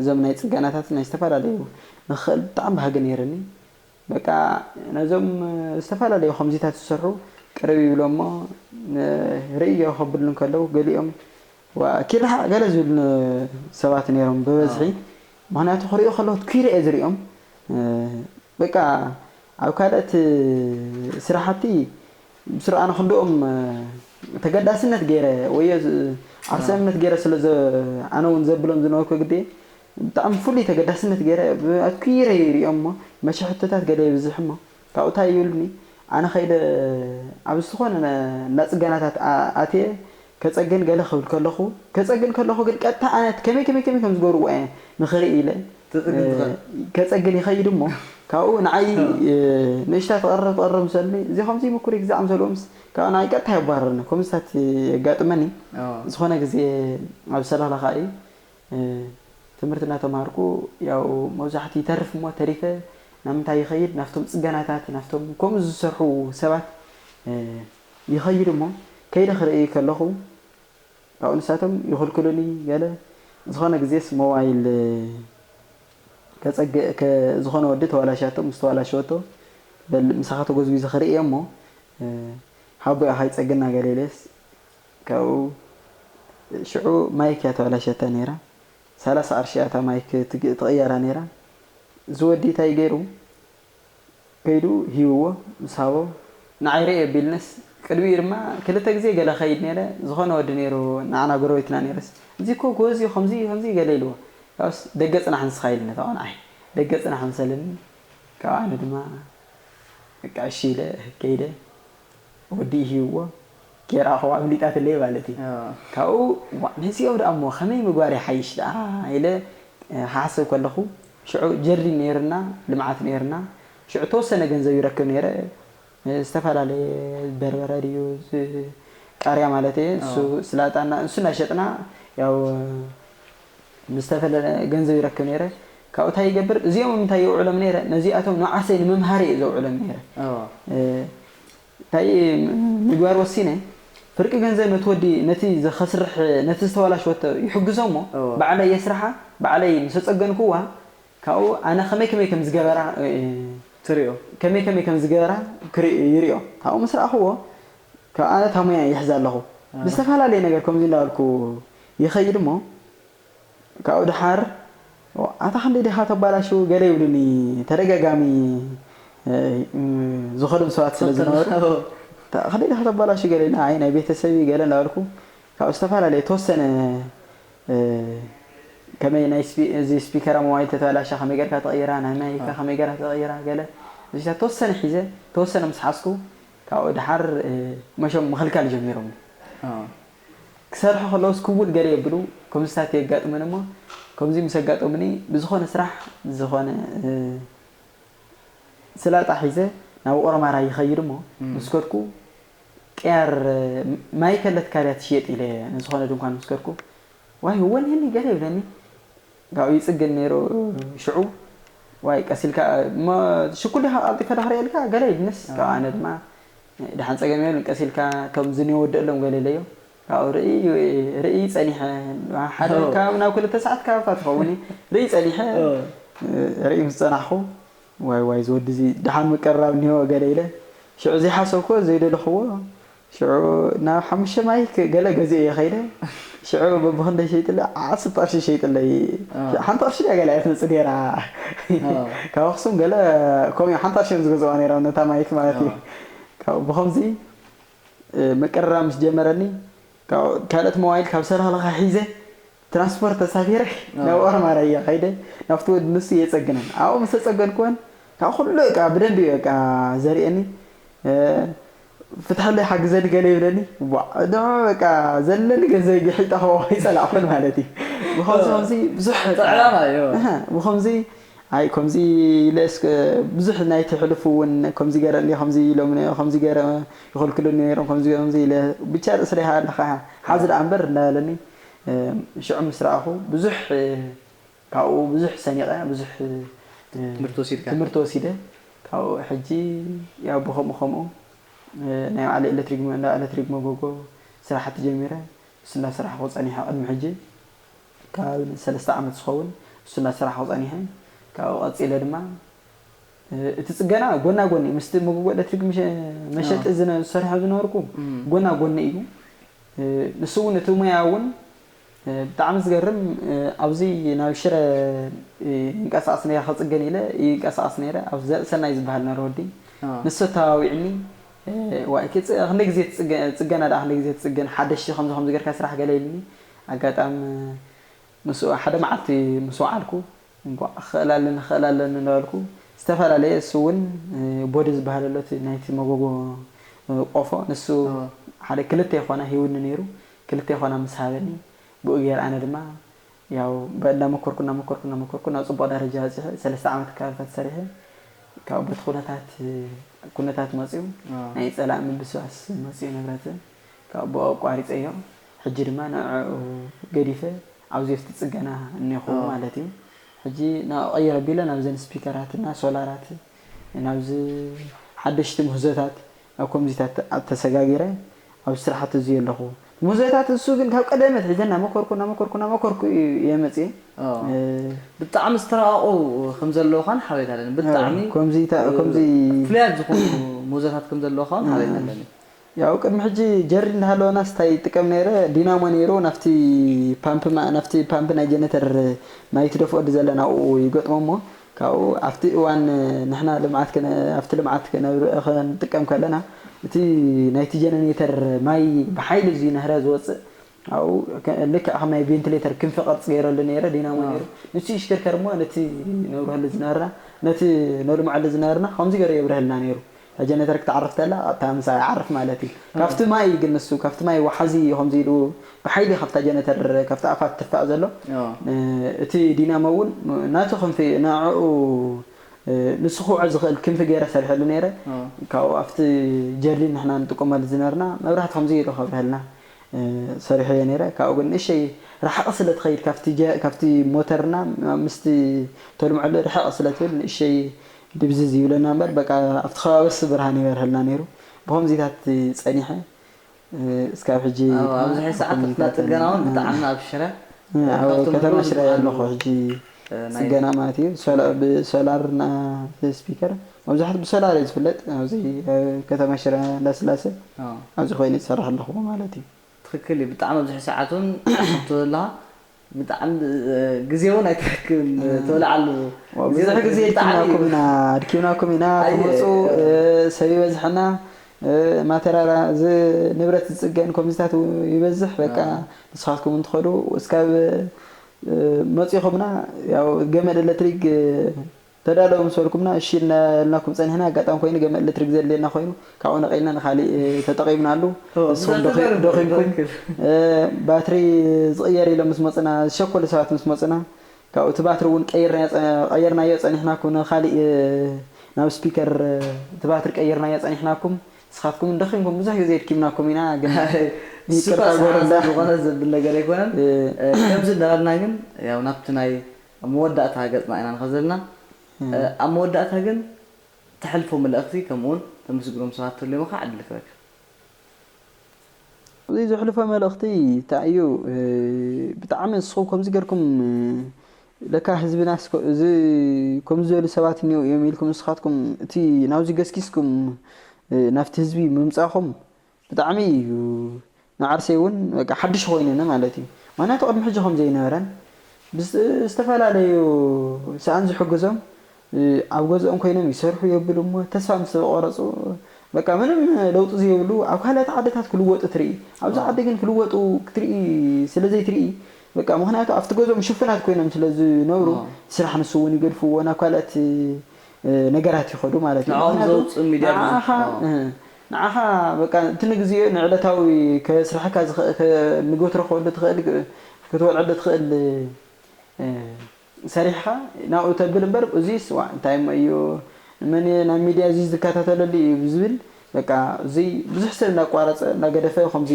እዞም ናይ ፅገናታት ናይ ዝተፈላለዩ ንክኽእል ብጣዕሚ ባህጊ ነይርኒ። በቃ ነዞም ዝተፈላለዩ ከምዚታት ዝሰርሑ ቅርብ ይብሎ እሞ ርእዮ ከብሉ እንከለዉ ገሊኦም ዋ ኪልሓ ገለ ዝብሉ ሰባት ነይሮም ብበዝሒ። ምክንያቱ ክሪኡ ከለዉ ትኪረ እየ ዝሪኦም። በቃ ኣብ ካልኦት ስራሕቲ ምስ ረኣነ ክንድኦም ተገዳስነት ገይረ ወይ ዓርሰ እምነት ገይረ ስለ ኣነ እውን ዘብሎም ዝነበርኩ ግዲ ብጣዕሚ ፍሉይ ተገዳስነት ገይረ ኣትኩረ ይሪኦም እሞ መሸሕቶታት ገለ የብዝሕ እሞ ካብኡ እንታይ ይብሉኒ ኣነ ከይደ ኣብ ዝኾነ እንዳ ፅገናታት ኣትየ ከፀግን ገለ ክብል ከለኹ ከፀግን ከለኹ ግን ቀጥታ ኣነ ከመይ ከመይ ከመይ ከም ዝገብርዎ እየ ንኽርኢ ኢለ ትፅግን ትኽእል ከፀግን ይኸይድ እሞ ካብኡ ንዓይ ንእሽታ ትቐርብ ትቐርብ ምሰሉኒ እዚ ከምዚ ምኩር ግዛዕ ምሰልዎ ምስ ካብኡ ንዓይ ቀጥታ የባረርኒ ከምስታት የጋጥመኒ ዝኾነ ግዜ ኣብ ሰላላ ከዓ እዩ ትምህርቲ እናተማሃርኩ ያው መብዛሕትኡ ይተርፍ እሞ ተሪፈ ናብ ምንታይ ይኸይድ? ናብቶም ጽገናታት፣ ናብቶም ከምኡ ዝሰርሑ ሰባት፣ እ፣ ይኸይድ እሞ ከይደ ክርኢ ከለኹ ካብኡ ንሳቶም ይኽልክሉኒ ገለ። ዝኾነ ግዜስ ሞባይል፣ እ፣ ከጸግእ፣ ከ-፣ ዝኾነ ወዲ ተባላሽያቶ፣ ምስ ተባላሸወቶ፣ "በል ምሳኻ ተጎዝጒዘ ክርኢ እየ እሞ፣ እ፣ ሃቦ ኢኻ ይጸግና" ገለ ኢለስ፣ ካብኡ ሽዑ ማይክ እያ ተባላሸታ ነይራ። ሰላሳ ቅርሺ እያ እታ ማይክ ትግ-፣ ትቕየራ ነይራ። እዚ ወዲ እንታይ ገይሩ? ከይዱ ሂብዎ፣ ምስ ሃቦ፣ "ንዓይ ርእየ" ቢልንስ፣ ቅድሚኡ ድማ ክልተ ግዜ ገለ ኸይድ ነይረ፣ ዝኾነ ወዲ ነይሩ፣ ንዓና ጎረቤትና ነይርስ፣ "እዚ እኮ ጎበዝ እዩ፣ ከምዚ እዩ፣ ከምዚ እዩ" ገለ ኢልዎ። ካብኡስ፣ "ደገ ጽናሕ ንስኻ" ኢልኒ እታ ቆልዓ። ደገ ጽናሕ መሰለኒ። ካብ ኣነ ድማ በቃ እሺ ኢለ ከይደ። ወዲ ሂብዎ፣ ጌራ ከዋ ኣምሊጣትለይ ማለት እዩ። ኣዎ። ካብኡ፣ "ዋ፣ ነዚኦም ደኣ እሞ ከመይ ምግባር ይሓይሽ ደኣ?" ኢለ፣ እ፣ ክሓስብ ከለኹ፣ ሽዑ ጀርዲን ነይርና፣ ልምዓት ነይርና። ሽዑ ተወሰነ ገንዘብ ይረክብ ነይረ። እ፣ ዝተፈላለየ በርበረ ድዩ፣ ዝ-፣ ቃርያ ማለት እየ፣ እሱ ኣዎ። ስላጣና፣ እሱ እናሸጥና፣ ያው፣ ምስ ተፈለ ገንዘብ ይረክብ ነይረ። ካብኡ እንታይ ይገብር? እዚኦም እንታይ የውዕሎም ነይረ? ነዚኣቶም ንዓሰይ ንመምሃሪ እየ ዘውዕሎም ነይረ። ኣዎ። እ፣ እንታይ ምግባር ወሲነ? ፍርቂ ገንዘብ ነቲ ወዲ፣ ነቲ ዘኸስርሕ፣ ነቲ ዝተበላሸወቶ ይሕግዞ እሞ፣ እዎ። ባዕለይ የስርሓ፣ ባዕለይ ምስ ኣጸገንክዋ፣ ካብኡ ኣነ ከመይ ከመይ ከም ዝገበራ፣ እ፣ ትሪኦ። ከመይ ከመይ ከም ዝገበራ ክርኢ-፣ ይሪኦ። ካብኡ ምስ ረኣኽዎ፣ ካብ ኣነ እታ ሞያ ይሕዛ ኣለኹ። ኣዎ። ብዝተፈላለየ ነገር ከምዚ እንዳበልኩ ይኸይድ እሞ፣ ካብኡ ደሓር፣ "ዋ፣ ኣታ ክንደይ ዲኻ ተባላሹ?" ገለ ይብሉኒ፣ ተደጋጋሚ፣ እ፣ ዝኸዶም ሰባት ስለ ዝነበሩ፣ ኣዎ። "ኣታ ክንደይ ዲኻ ተባላሹ?" ገለ ኢልና፣ "ኣይ፣ ናይ ቤተሰብ እዩ" ገለ እናበልኩ፣ ካብኡ ዝተፈላለየ ተወሰነ፣ እ፣ ከመይ ናይ ስፒ-፣ እዚ ስፒከራ ሞባይል ተተባላሻ ከመይ ጌርካ ተቐይራ፣ ናይ ማይካ ኣዎ። ከመይ ጌርካ ተቐይራ፣ ገለ እዚታት ተወሰነ ሒዘ፣ ተወሰነ ምስ ሓዝኩ፣ ካብኡ ደሓር፣ እ፣ መሸም ምኽልካል ጀሚሮም። ኣዎ። ክሰርሑ ከለውስ ክውል ገለ የብሉ፣ ከምዚታት የጋጥመን እሞ፣ ከምዚ ምስ ኣጋጠሙኒ፣ ብዝኾነ ስራሕ፣ ዝኾነ፣ እ፣ ስላጣ ሒዘ ናብ ቆረማራ ይኸይድ እሞ፣ እም። ምስ ከድኩ፣ ቅያር፣ እ፣ ማይ ከለትካ ድያ ትሽየጥ ኢለ፣ ንዝኾነ ድንኳን ምስ ከድኩ፣ "ዋይ፣ እወ፣ እኒሀኒ" ገለ ይብለኒ። ካብኡ ይጽግን ነይሩ ሽዑ። "ዋይ፣ ቀስ ኢልካ፣ እሞ ሽኩል ዲኻ ቀልጢፈ ዶ ክርእየልካ?" ገለ ይብልንስ፣ ኣዎ። ካብ ኣነ ድማ፣ "ደሓን ጸገም የብሉን፣ ቀስ ኢልካ እቶም ዝንሄ ወድእሎም" ገለ ኢለዮ። ካብኡ ርኢ፣ ርኢ ጸኒሐ፣ ሓደ ኣዎ። ካብ ናብ ክልተ ሰዓት ከባብታት ትኸውን እዩ። ርኢ ጸኒሐ፣ ኣዎ። ርኢ ምስ ጸናሕኩ፣ "ዋይ፣ ዋይ፣ እዚ ወዲ እዚ ደሓን ምቅርራብ እኒሄዎ" ገለ ኢለ። ሽዑ ዘይሓሰብክዎ፣ ዘይደለኽዎ፣ ሽዑ ናብ ሓሙሽተ ማይክ ገለ ገዚኤ እየ ከይደ። ሽዑ በብኽንደይ ሸይጥለ? ዓሰርተ ቅርሺ ሸይጥለይ። ኣዎ። ሓንቲ ቅርሺ ድያ ገለ እያ ትመጽእ ነይራ። ኣዎ። ካብ ኣኽሱም ገለ ከምኡ እዮም፣ ሓንቲ ቅርሺ እዮም ዝገዝእዋ ነይሮም ነታ ማይክ ማለት እዩ። ኣዎ። ካብ ብኸምዚ፣ እ፣ ምቅርራብ ምስ ጀመረኒ፣ ካብ ካልኦት ሞባይል ካብ ሰለኽለኻ ሒዘ ትራንስፖርት ተሳፊረ ኣዎ። ናብ ኦሮማራ እየ ከይደ፣ ናብቲ ወዲ ንሱ እየ ጸግነን። ኣብኡ ምስ ተጸገንኩወን፣ ካብ ኩሉ በቃ ብደንቢ እዩ በቃ ዘርእየኒ። እ፣ "ፍትሐለይ፣ ሓግዘኒ" ገለ ይብለኒ። ቧዕ፣ ንዑ በቃ ዘለኒ ገንዘብ ግሒጠ ከቦ ይጸላእኩን ማለት እዩ። ብኸምዚ ኣዎ። ከምዚ ብዙሕ በቃ፣ ጥዕና እዩ። እህ፣ ብኸምዚ፣ ኣይ፣ ከምዚ ኢለ እስከ ብዙሕ ናይቲ ሕሉፍ እውን ከምዚ ገይረ እንዲ፣ ከምዚ ኢሎምኒ፣ ከምዚ ገይረ ይኸልክሉኒ ነይሮም፣ ከምዚ፣ ከምዚ ኢለ ብቻ ርእስለይ ሃለኻ ሓዚ ደኣ እምበር እንዳበለኒ፣ እ፣ ሽዑ ምስ ረኣኹ ብዙሕ፣ እ፣ ካብኡ ብዙሕ ሰኒቐ፣ ብዙሕ፣ እ፣ ትምህርቲ ወሲድካ? ትምህርቲ ወሲደ። ካብኡ ሕጂ ያው ብኸምኡ ከምኡ፣ እ፣ ናይ ባዕለይ ኤሌክትሪክ መ-፣ እንዳ ኤሌክትሪክ መጎጎ ስራሕቲ ጀሚረ። እሱ እንዳሰራሕኩ ጸኒሐ ቅድሚ ሕጂ። ከባቢ ሰለስተ ዓመት ዝኸውን እሱ እናሰራሕኩ ጸኒሐ። ካብኡ ቀጺለ ድማ፣ እ፣ እቲ ጽገና ጎና ጎኒ ምስቲ መጎጎ ኤሌክትሪክ ምሸ-፣ መሸጢ ኣዎ። ዝነ-፣ ዝሰርሖ ዝነበርኩ እም። ጎና ጎኒ እዩ። እ፣ ንሱ እውን እቲ ሙያ እውን፣ እ፣ ብጣዕሚ ዝገርም፣ እ፣ ኣብዚ ናብ ሽረ፣ እ፣ ይንቀሳቐስ ነይረ፣ ክጽገን ኢለ ይንቀሳቐስ ነይረ። ኣብ ዘርእሰናይ ዝበሃል ነበረ ወዲ። ኣዎ። ንሱ ኣተባቢዕኒ፣ እ፣ ዋይ፣ ክጽ-፣ ክንደይ ግዜ ትጽገ-፣ ጽገና ደኣ ክንደይ ግዜ ትጽገን፣ ሓደሽቲ ከምዚ ከምዚ ጌርካ ስራሕ ገለ ኢልኒ። ኣጋጣሚ ምስኡ ሓደ መዓልቲ ምስ ወዓልኩ፣ እንቋዕ ክኽእል ኣለኒ፣ ክኽእል ኣለኒ እናበልኩ፣ ዝተፈላለየ፣ እሱ እውን፣ እ፣ ቦዲ ዝበሃል ኣሎ፣ እቲ ናይቲ መጎጎ፣ እ፣ ቆፎ፣ ንሱ ኣዎ። ሓደ ክልተ ይኾና ሂውኒ ነይሩ። ክልተ ይኾና ምስ ሃበኒ፣ ብኡ ገይረ ኣነ ድማ፣ ያው፣ በ-፣ እናመኮርኩ፣ እናመኮርኩ፣ እናመኮርኩ፣ ናብ ጽቡቕ ደረጃ በጺሐ፣ ሰለስተ ዓመት ከባብታት ሰሪሐ፣ ካብ በቲ ኩነታት፣ ኩነታት መጺኡ፣ ኣዎ። ናይ ጸላእ ምብስባስ መጺኡ ንብረትን፣ ካብ ብኡ ኣቋሪጸዮ። ሕጂ ድማ ንዕኡ ገዲፈ፣ ኣብዚ ኣብቲ ጽገና እኒኹ ማለት እዩ። ሕጂ ናብ ቀይር ኣቢለ ናብዘን ስፒከራት እና ሶላራት ናብዚ ሓደሽቲ ምህዞታት ኣብ ኮምዚታት ተሰጋጊረ ኣብ ስራሕቲ እዚ ኣለኹ። ምህዞታት እሱ ግን ካብ ቀደመት ሒዘ እናመኮርኩ እናመኮርኩ እናመኮርኩ እየ መፅየ። ብጣዕሚ ዝተረቃቁ ከም ዘለዉ ኳን ሓበሬታ ኣለኒ። ብጣዕሚ ከምዚ ፍሉያት ዝኾኑ ምህዞታት ከም ዘለዉ ኳን ሓበሬታ ኣለኒ። ያው ቅድሚ ሕጂ ጀሪ እንዳሃለወና ስታይ ይጥቀም ነይረ። ዲናሞ ነይሩ ናፍቲ ፓምፕ ማ- ናፍቲ ፓምፕ ናይ ጀነተር ማይ ትደፍኦ ዘለና ኣብኡ ይገጥሞ እሞ ካብኡ ኣብቲ እዋን ንሕና ልምዓት ከነ- ኣብቲ ልምዓት ከነብር- ከንጥቀም ከለና እቲ ናይቲ ጀነሬተር ማይ ብሓይሊ እዚ ነህረ ዝወፅእ ኣብኡ ከ- ልክዕ ከም ናይ ቬንቲሌተር ክንፊ ቅርፂ ገይረሉ ነይረ። ዲናሞ ነይሩ ንሱ ይሽከርከር እሞ ነቲ ነብርሃሉ ዝነበርና ነቲ ነልምዐሉ ዝነበርና ከምዚ ገይሩ የብርህልና ነይሩ። ጀነተር ክትዓርፍ ተላ ኣብታ ምሳ ይዓርፍ ማለት እዩ። ካብቲ ማይ ግን ንሱ ካብቲ ማይ ወሓዚ ከምዚ ኢሉ ብሓይሊ ካብታ ጀነተር ካብቲ ኣፋት ትፋእ ዘሎ እቲ ዲናሞ እውን ናቱ ክንፊ ንዕኡ ንሱ ክውዕል ዝኽእል ክንፊ ገይረ ሰሪሐሉ ነይረ። ካብኡ ኣብቲ ጀርዲን ንሕና ንጥቀመሉ ዝነበርና መብራህቲ ከምዚ ኢሉ ከብርሀልና ሰሪሐዮ ነይረ። ካብኡ ግን ንእሸይ ርሓቕ ስለ ትኸይድ ካብቲ ጀ- ካብቲ ሞተርና ምስቲ ተልምዐሉ ርሕቕ ስለ ትብል ንእሸይ ድብዝዝ ይብለና እምበር በቃ ኣብቲ ከባቢስ ብርሃን ይበርሀልና ነይሩ። ብኸምዚታት ጸኒሐ እስካብ ሕጂ ኣብዚ ሕጂ ሰዓት ጥገና እውን ብጣዕሚ ኣብ ሽረ ኣብ ከተማ ሽረ ኣለኹ። ሕጂ ጽገና ማለት እዩ። ብሶላር እና ስፒከር መብዛሕትኡ ብሶላር እዩ ዝፍለጥ ኣብዚ ከተማ ሽረ እንዳስላሰ ኣብዚ ኮይኑ ዝሰርሕ ኣለኹ ማለት እዩ። ትኽክል እዩ። ብጣዕሚ ኣብዚ ሕጂ ሰዓት እውን ከምቶ ዘለኻ ብጣዕሚ ግዜ እውን ኣይትረክብን ተበልዓሉ። ብዙሕ ግዜ ኣድኪምናኩም ኢና ኣድኪምናኩም ኢና ትመፁ ሰብ ይበዝሐና ማተራራ እዚ ንብረት ዝፅገን ኮምዚታት ይበዝሕ በቃ ንስኻትኩም እንትኸዱ እስካብ መፂኹምና ያው ገመድ ኤሌክትሪክ ተዳለዉ ምስ በልኩምና እሺ ኢልና ኢልናኩም ፀኒሕና ኣጋጣሚ ኮይኑ ገመድ ኤሌክትሪክ ዘድልየና ኮይኑ ካብኡ ነቒልና ንካሊእ ተጠቒምናሉ ንስኹም ደኺምኩም ባትሪ ዝቕየር ኢሎም ምስ መፁና ዝሸኮሉ ሰባት ምስ መፁና ካብኡ እቲ ባትሪ እውን ቀይርናዮ ፀኒሕናኩም ንካሊእ ናብ ስፒከር እቲ ባትሪ ቀይርናዮ ፀኒሕናኩም ንስኻትኩም ደኺምኩም ብዙሕ ግዜ ኣድኪምናኩም ኢና ግን ይቅርታ ጎረዳ ዝኾነ ዘብል ነገር ኣይኮነን ከምዚ እንዳበልና ግን ያው ናብቲ ናይ ኣብ መወዳእታ ገፅና ኢና ንኸዘልና ኣብ መወዳእታ ግን ተሕልፎ መልእኽቲ ከምኡውን ተመስግኖም ሰባት ተልዮም ከዓ ዕድል ክበካ እዚ ዘሕልፎ መልእኽቲ እንታይ እዩ ብጣዕሚ ንስኹም ከምዚ ገርኩም ለካ ህዝብናስ እዚ ከምዚ ዝበሉ ሰባት እኒው እዮም ኢልኩም ንስኻትኩም እቲ ናብዚ ገስጊስኩም ናብቲ ህዝቢ ምምፃኹም ብጣዕሚ እዩ ንዓርሰይ እውን በቃ ሓድሽ ኮይኑኒ ማለት እዩ። ምክንያቱ ቅድሚ ሕጂ ከም ዘይነበረን ብዝተፈላለዩ ሰኣን ዝሕግዞም ኣብ ገዝኦም ኮይኖም ይሰርሑ የብሉ እሞ ተስፋ ምስ ቆረፁ በቃ ምንም ለውጢ ዘይብሉ ኣብ ካልኦት ዓድታት ክልወጡ ትርኢ ኣብዚ ዓዲ ግን ክልወጡ ክትርኢ ስለ ዘይትርኢ በቃ ምክንያቱ ኣብቲ ገዝኦም ሽፍናት ኮይኖም ስለ ዝነብሩ ስራሕ ንሱ እውን ይገድፍዎ ናብ ካልኦት ነገራት ይኸዱ ማለት እዩ። ንዓኻ በቃ እቲ ንግዜኡ ንዕለታዊ ከስርሐካ ንጎ ትረኽበሉ ትኽእል ክትወልዐሉ ትኽእል ሰሪሕኻ ናብኡ ተብል እምበር እዙይስ ዋእ እንታይ እሞ እዩ ንመን እየ ናብ ሚድያ እዙይ ዝከታተለሉ እዩ ብዝብል በቃ እዙይ ብዙሕ ሰብ እናቋረፀ እናገደፈ ከምዚ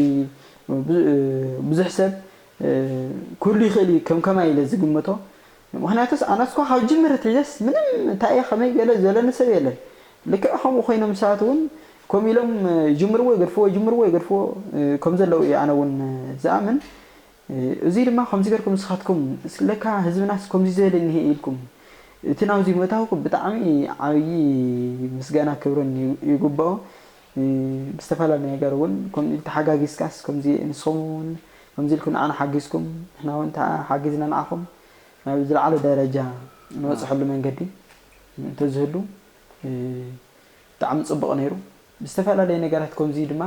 ብዙሕ ሰብ ክህሉ ይኽእል እዩ ከም ከማይ ኢለ ዝግምቶ ምኽንያቱስ ኣነስ እኳ ካብ ጅምር ኣትሒዘስ ምንም እንታይ እየ ከመይ ገለ ዘለኒ ሰብ የለን። ልክዕ ከምኡ ኮይኖም ሰባት እውን ከምኡ ኢሎም ይጅምርዎ ይገድፍዎ ይጅምርዎ ይገድፍዎ ከም ዘለዉ እየ ኣነ እውን ዝኣምን። እዚ ድማ ከምዚ ገርኩም ንስኻትኩም ለካ ህዝብናስ ከምዚ ዝበለ እኒሀ ኢልኩም እቲ ናብዚ ምእታውኩም ብጣዕሚ ዓብዪ ምስጋና ክብርን ይግብኦ። ብዝተፈላለዩ ነገር እውን ከምዚ ኢሉ ተሓጋጊዝካስ ከምዚ ንስኹም እውን ከምዚ ኢልኩም ንዓና ሓጊዝኩም ንሕና እውን ተሓጊዝና ንዓኹም ናብ ዝለዓለ ደረጃ ንበፅሐሉ መንገዲ እንተዝህሉ ብጣዕሚ ፅቡቕ ነይሩ። ብዝተፈላለየ ነገራት ከምዚ ድማ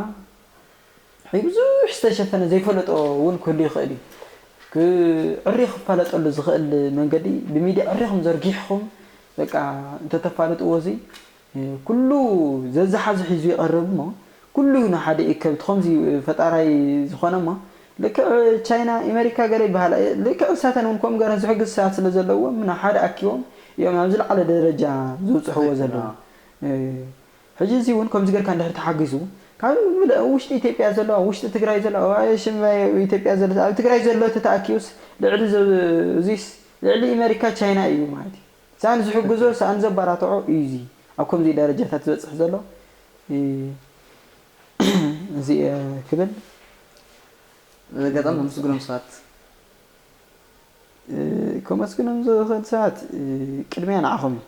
ሕይ ብዙሕ ዝተሸፈነ ዘይፈለጦ እውን ክህሉ ይኽእል እዩ። ክዕሪ ክፋለጠሉ ዝኽእል መንገዲ ብሚድያ ዕሪኹም ዘርጊሕኹም በቃ እንተተፋልጥዎ እዚ ኩሉ ዘዝሓዙ ሒዙ ይቐርብ እሞ ኩሉ ንሓደ ይእከብ እቲ ከምዚ ፈጣራይ ዝኾነ እሞ ልክዕ ቻይና ኣሜሪካ ገለ ይበሃላ ልክዕ እሳተን እውን ከምኡ ገረ ዝሕግዝ ሰባት ስለ ዘለዎም ናብ ሓደ ኣኪቦም እዮም ናብ ዝለዓለ ደረጃ ዝብፅሕዎ ዘለዉ ሕጂ እዚ እውን ከምዚ ገርካ እንድሕር ተሓጊዙ ካብ ምልእ ውሽጢ ኢትዮጵያ ዘሎ፣ ውሽጢ ትግራይ ዘሎ፣ ኣብ ሽም ኢትዮጵያ ዘሎ፣ ኣብ ትግራይ ዘሎ ተተኣኪቡስ ልዕሊ ዘ-፣ እዚስ ልዕሊ ኣሜሪካ ቻይና እዩ ማለት እዩ። ሳን ዝሕግዞ ሳን ዘባራትዖ እዩ እዚ ኣብ ከምዚ ደረጃታት ዝበፅሕ ዘሎ። እ፣ እዚ እየ ክብል። ገጣም ከምስግኖም ሰባት እ፣ ከመስግኖም ዝኽእል ሰባት፣ እ፣ ቅድሚያ ንዓኹም እዩ።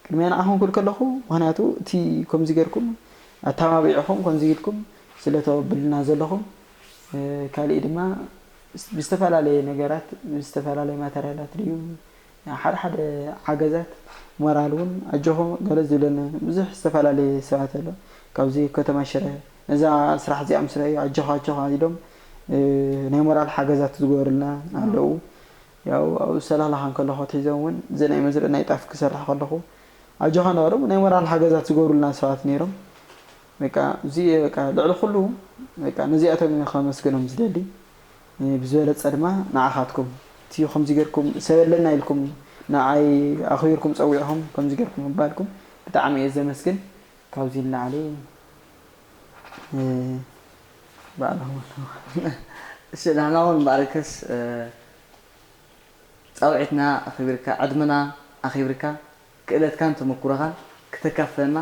ቅድሚያ ንዓኹም ክብል ከለኹ፣ ምኽንያቱ እቲ ከምዚ ጌርኩም ኣተባቢዕኹም፣ ከምዚ ኢልኩም ስለ ተወብልና ዘለኹም፣ እ፣ ካሊእ ድማ ብዝተፈላለየ ነገራት፣ ብዝተፈላለየ ማተርያላት ድዩ፣ ሓደ ሓደ ሓገዛት፣ ሞራል እውን ኣጆኹም ገለ ዝብለኒ ብዙሕ ዝተፈላለየ ሰባት ኣሎ። ካብዚ ከተማ ሽረ፣ ነዛ ስራሕ እዚኣ ምስ ረኣዩ ኣጆኻ፣ ኣጆኻ ኢሎም፣ እ፣ ናይ ሞራል ሓገዛት ዝገበሩልና ኣለዉ። ያው ኣብኡ ዝሰላላኻ እንከለኹ ኣትሒዞም እውን እዚ ናይ መዝርእ ናይ ጣፍ ክሰርሕ ከለኹ ኣጆኻ እንዳበሎም ናይ ሞራል ሓገዛት ዝገብሩልና ሰባት ነይሮም። በቃ እዚ በቃ ልዕሊ ኩሉ በቃ ነዚኣቶም እየ ከመስግኖም ዝደሊ። እ፣ ብዝበለፀ ድማ ንዓኻትኩም እቲ ከምዚ ጌርኩም ሰብ ኣለና ኢልኩም ንዓይ ኣኽቢርኩም ፀዊዕኹም ከምዚ ጌርኩም ምባልኩም ብጣዕሚ እየ ዘመስግን። ካብዚ ንላዕሊ እ፣ ባዕልኹም ኣለኹም። እሺ፣ ንሕና እውን እምበኣርከስ፣ እ፣ ፃውዒትና ኣኽቢርካ፣ ዕድመና ኣኽቢርካ፣ ክእለትካን ተመኩሮኻን ክተካፍለና፣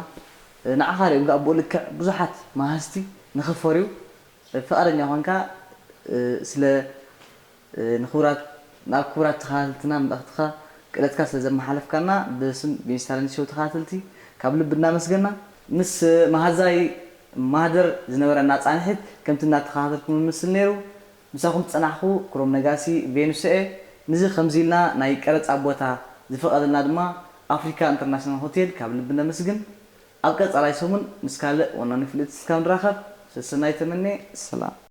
እ፣ ንዓኻ ሪኦም ከዓ ብኡ ልክዕ ብዙሓት መሃዝቲ ንኽፈርዩ፣ እ፣ ፍቓደኛ ኾንካ፣ እ፣ ስለ፣ እ፣ ንኽቡራት፣ ናብ ክቡራት ተኸታተልትና መልእኽትኻ፣ ክእለትካ ስለ ዘመሓለፍካና ብስም ቢንስታለን ሾው ተኸታተልቲ ካብ ልቢ እናመስገና፣ ምስ መሃዛይ ማህደር ዝነበረና ፃንሒት ከምቲ እናተኸታተልኩም ዝመስል ነይሩ። ምሳኹም ዝፀናሕኹ ክሮም ነጋሲ ቬኑስ እየ። ንዚ ከምዚ ኢልና ናይ ቀረፃ ቦታ ዝፈቐደልና ድማ ኣፍሪካ ኢንተርናሽናል ሆቴል ካብ ልቢ ነመስግን። ኣብ ቀፃላይ ሰሙን ምስ ካልእ ወናኒ ፍልጥቲ እስካብ ንራኸብ ሰሰናይ ተመኔ። ሰላም።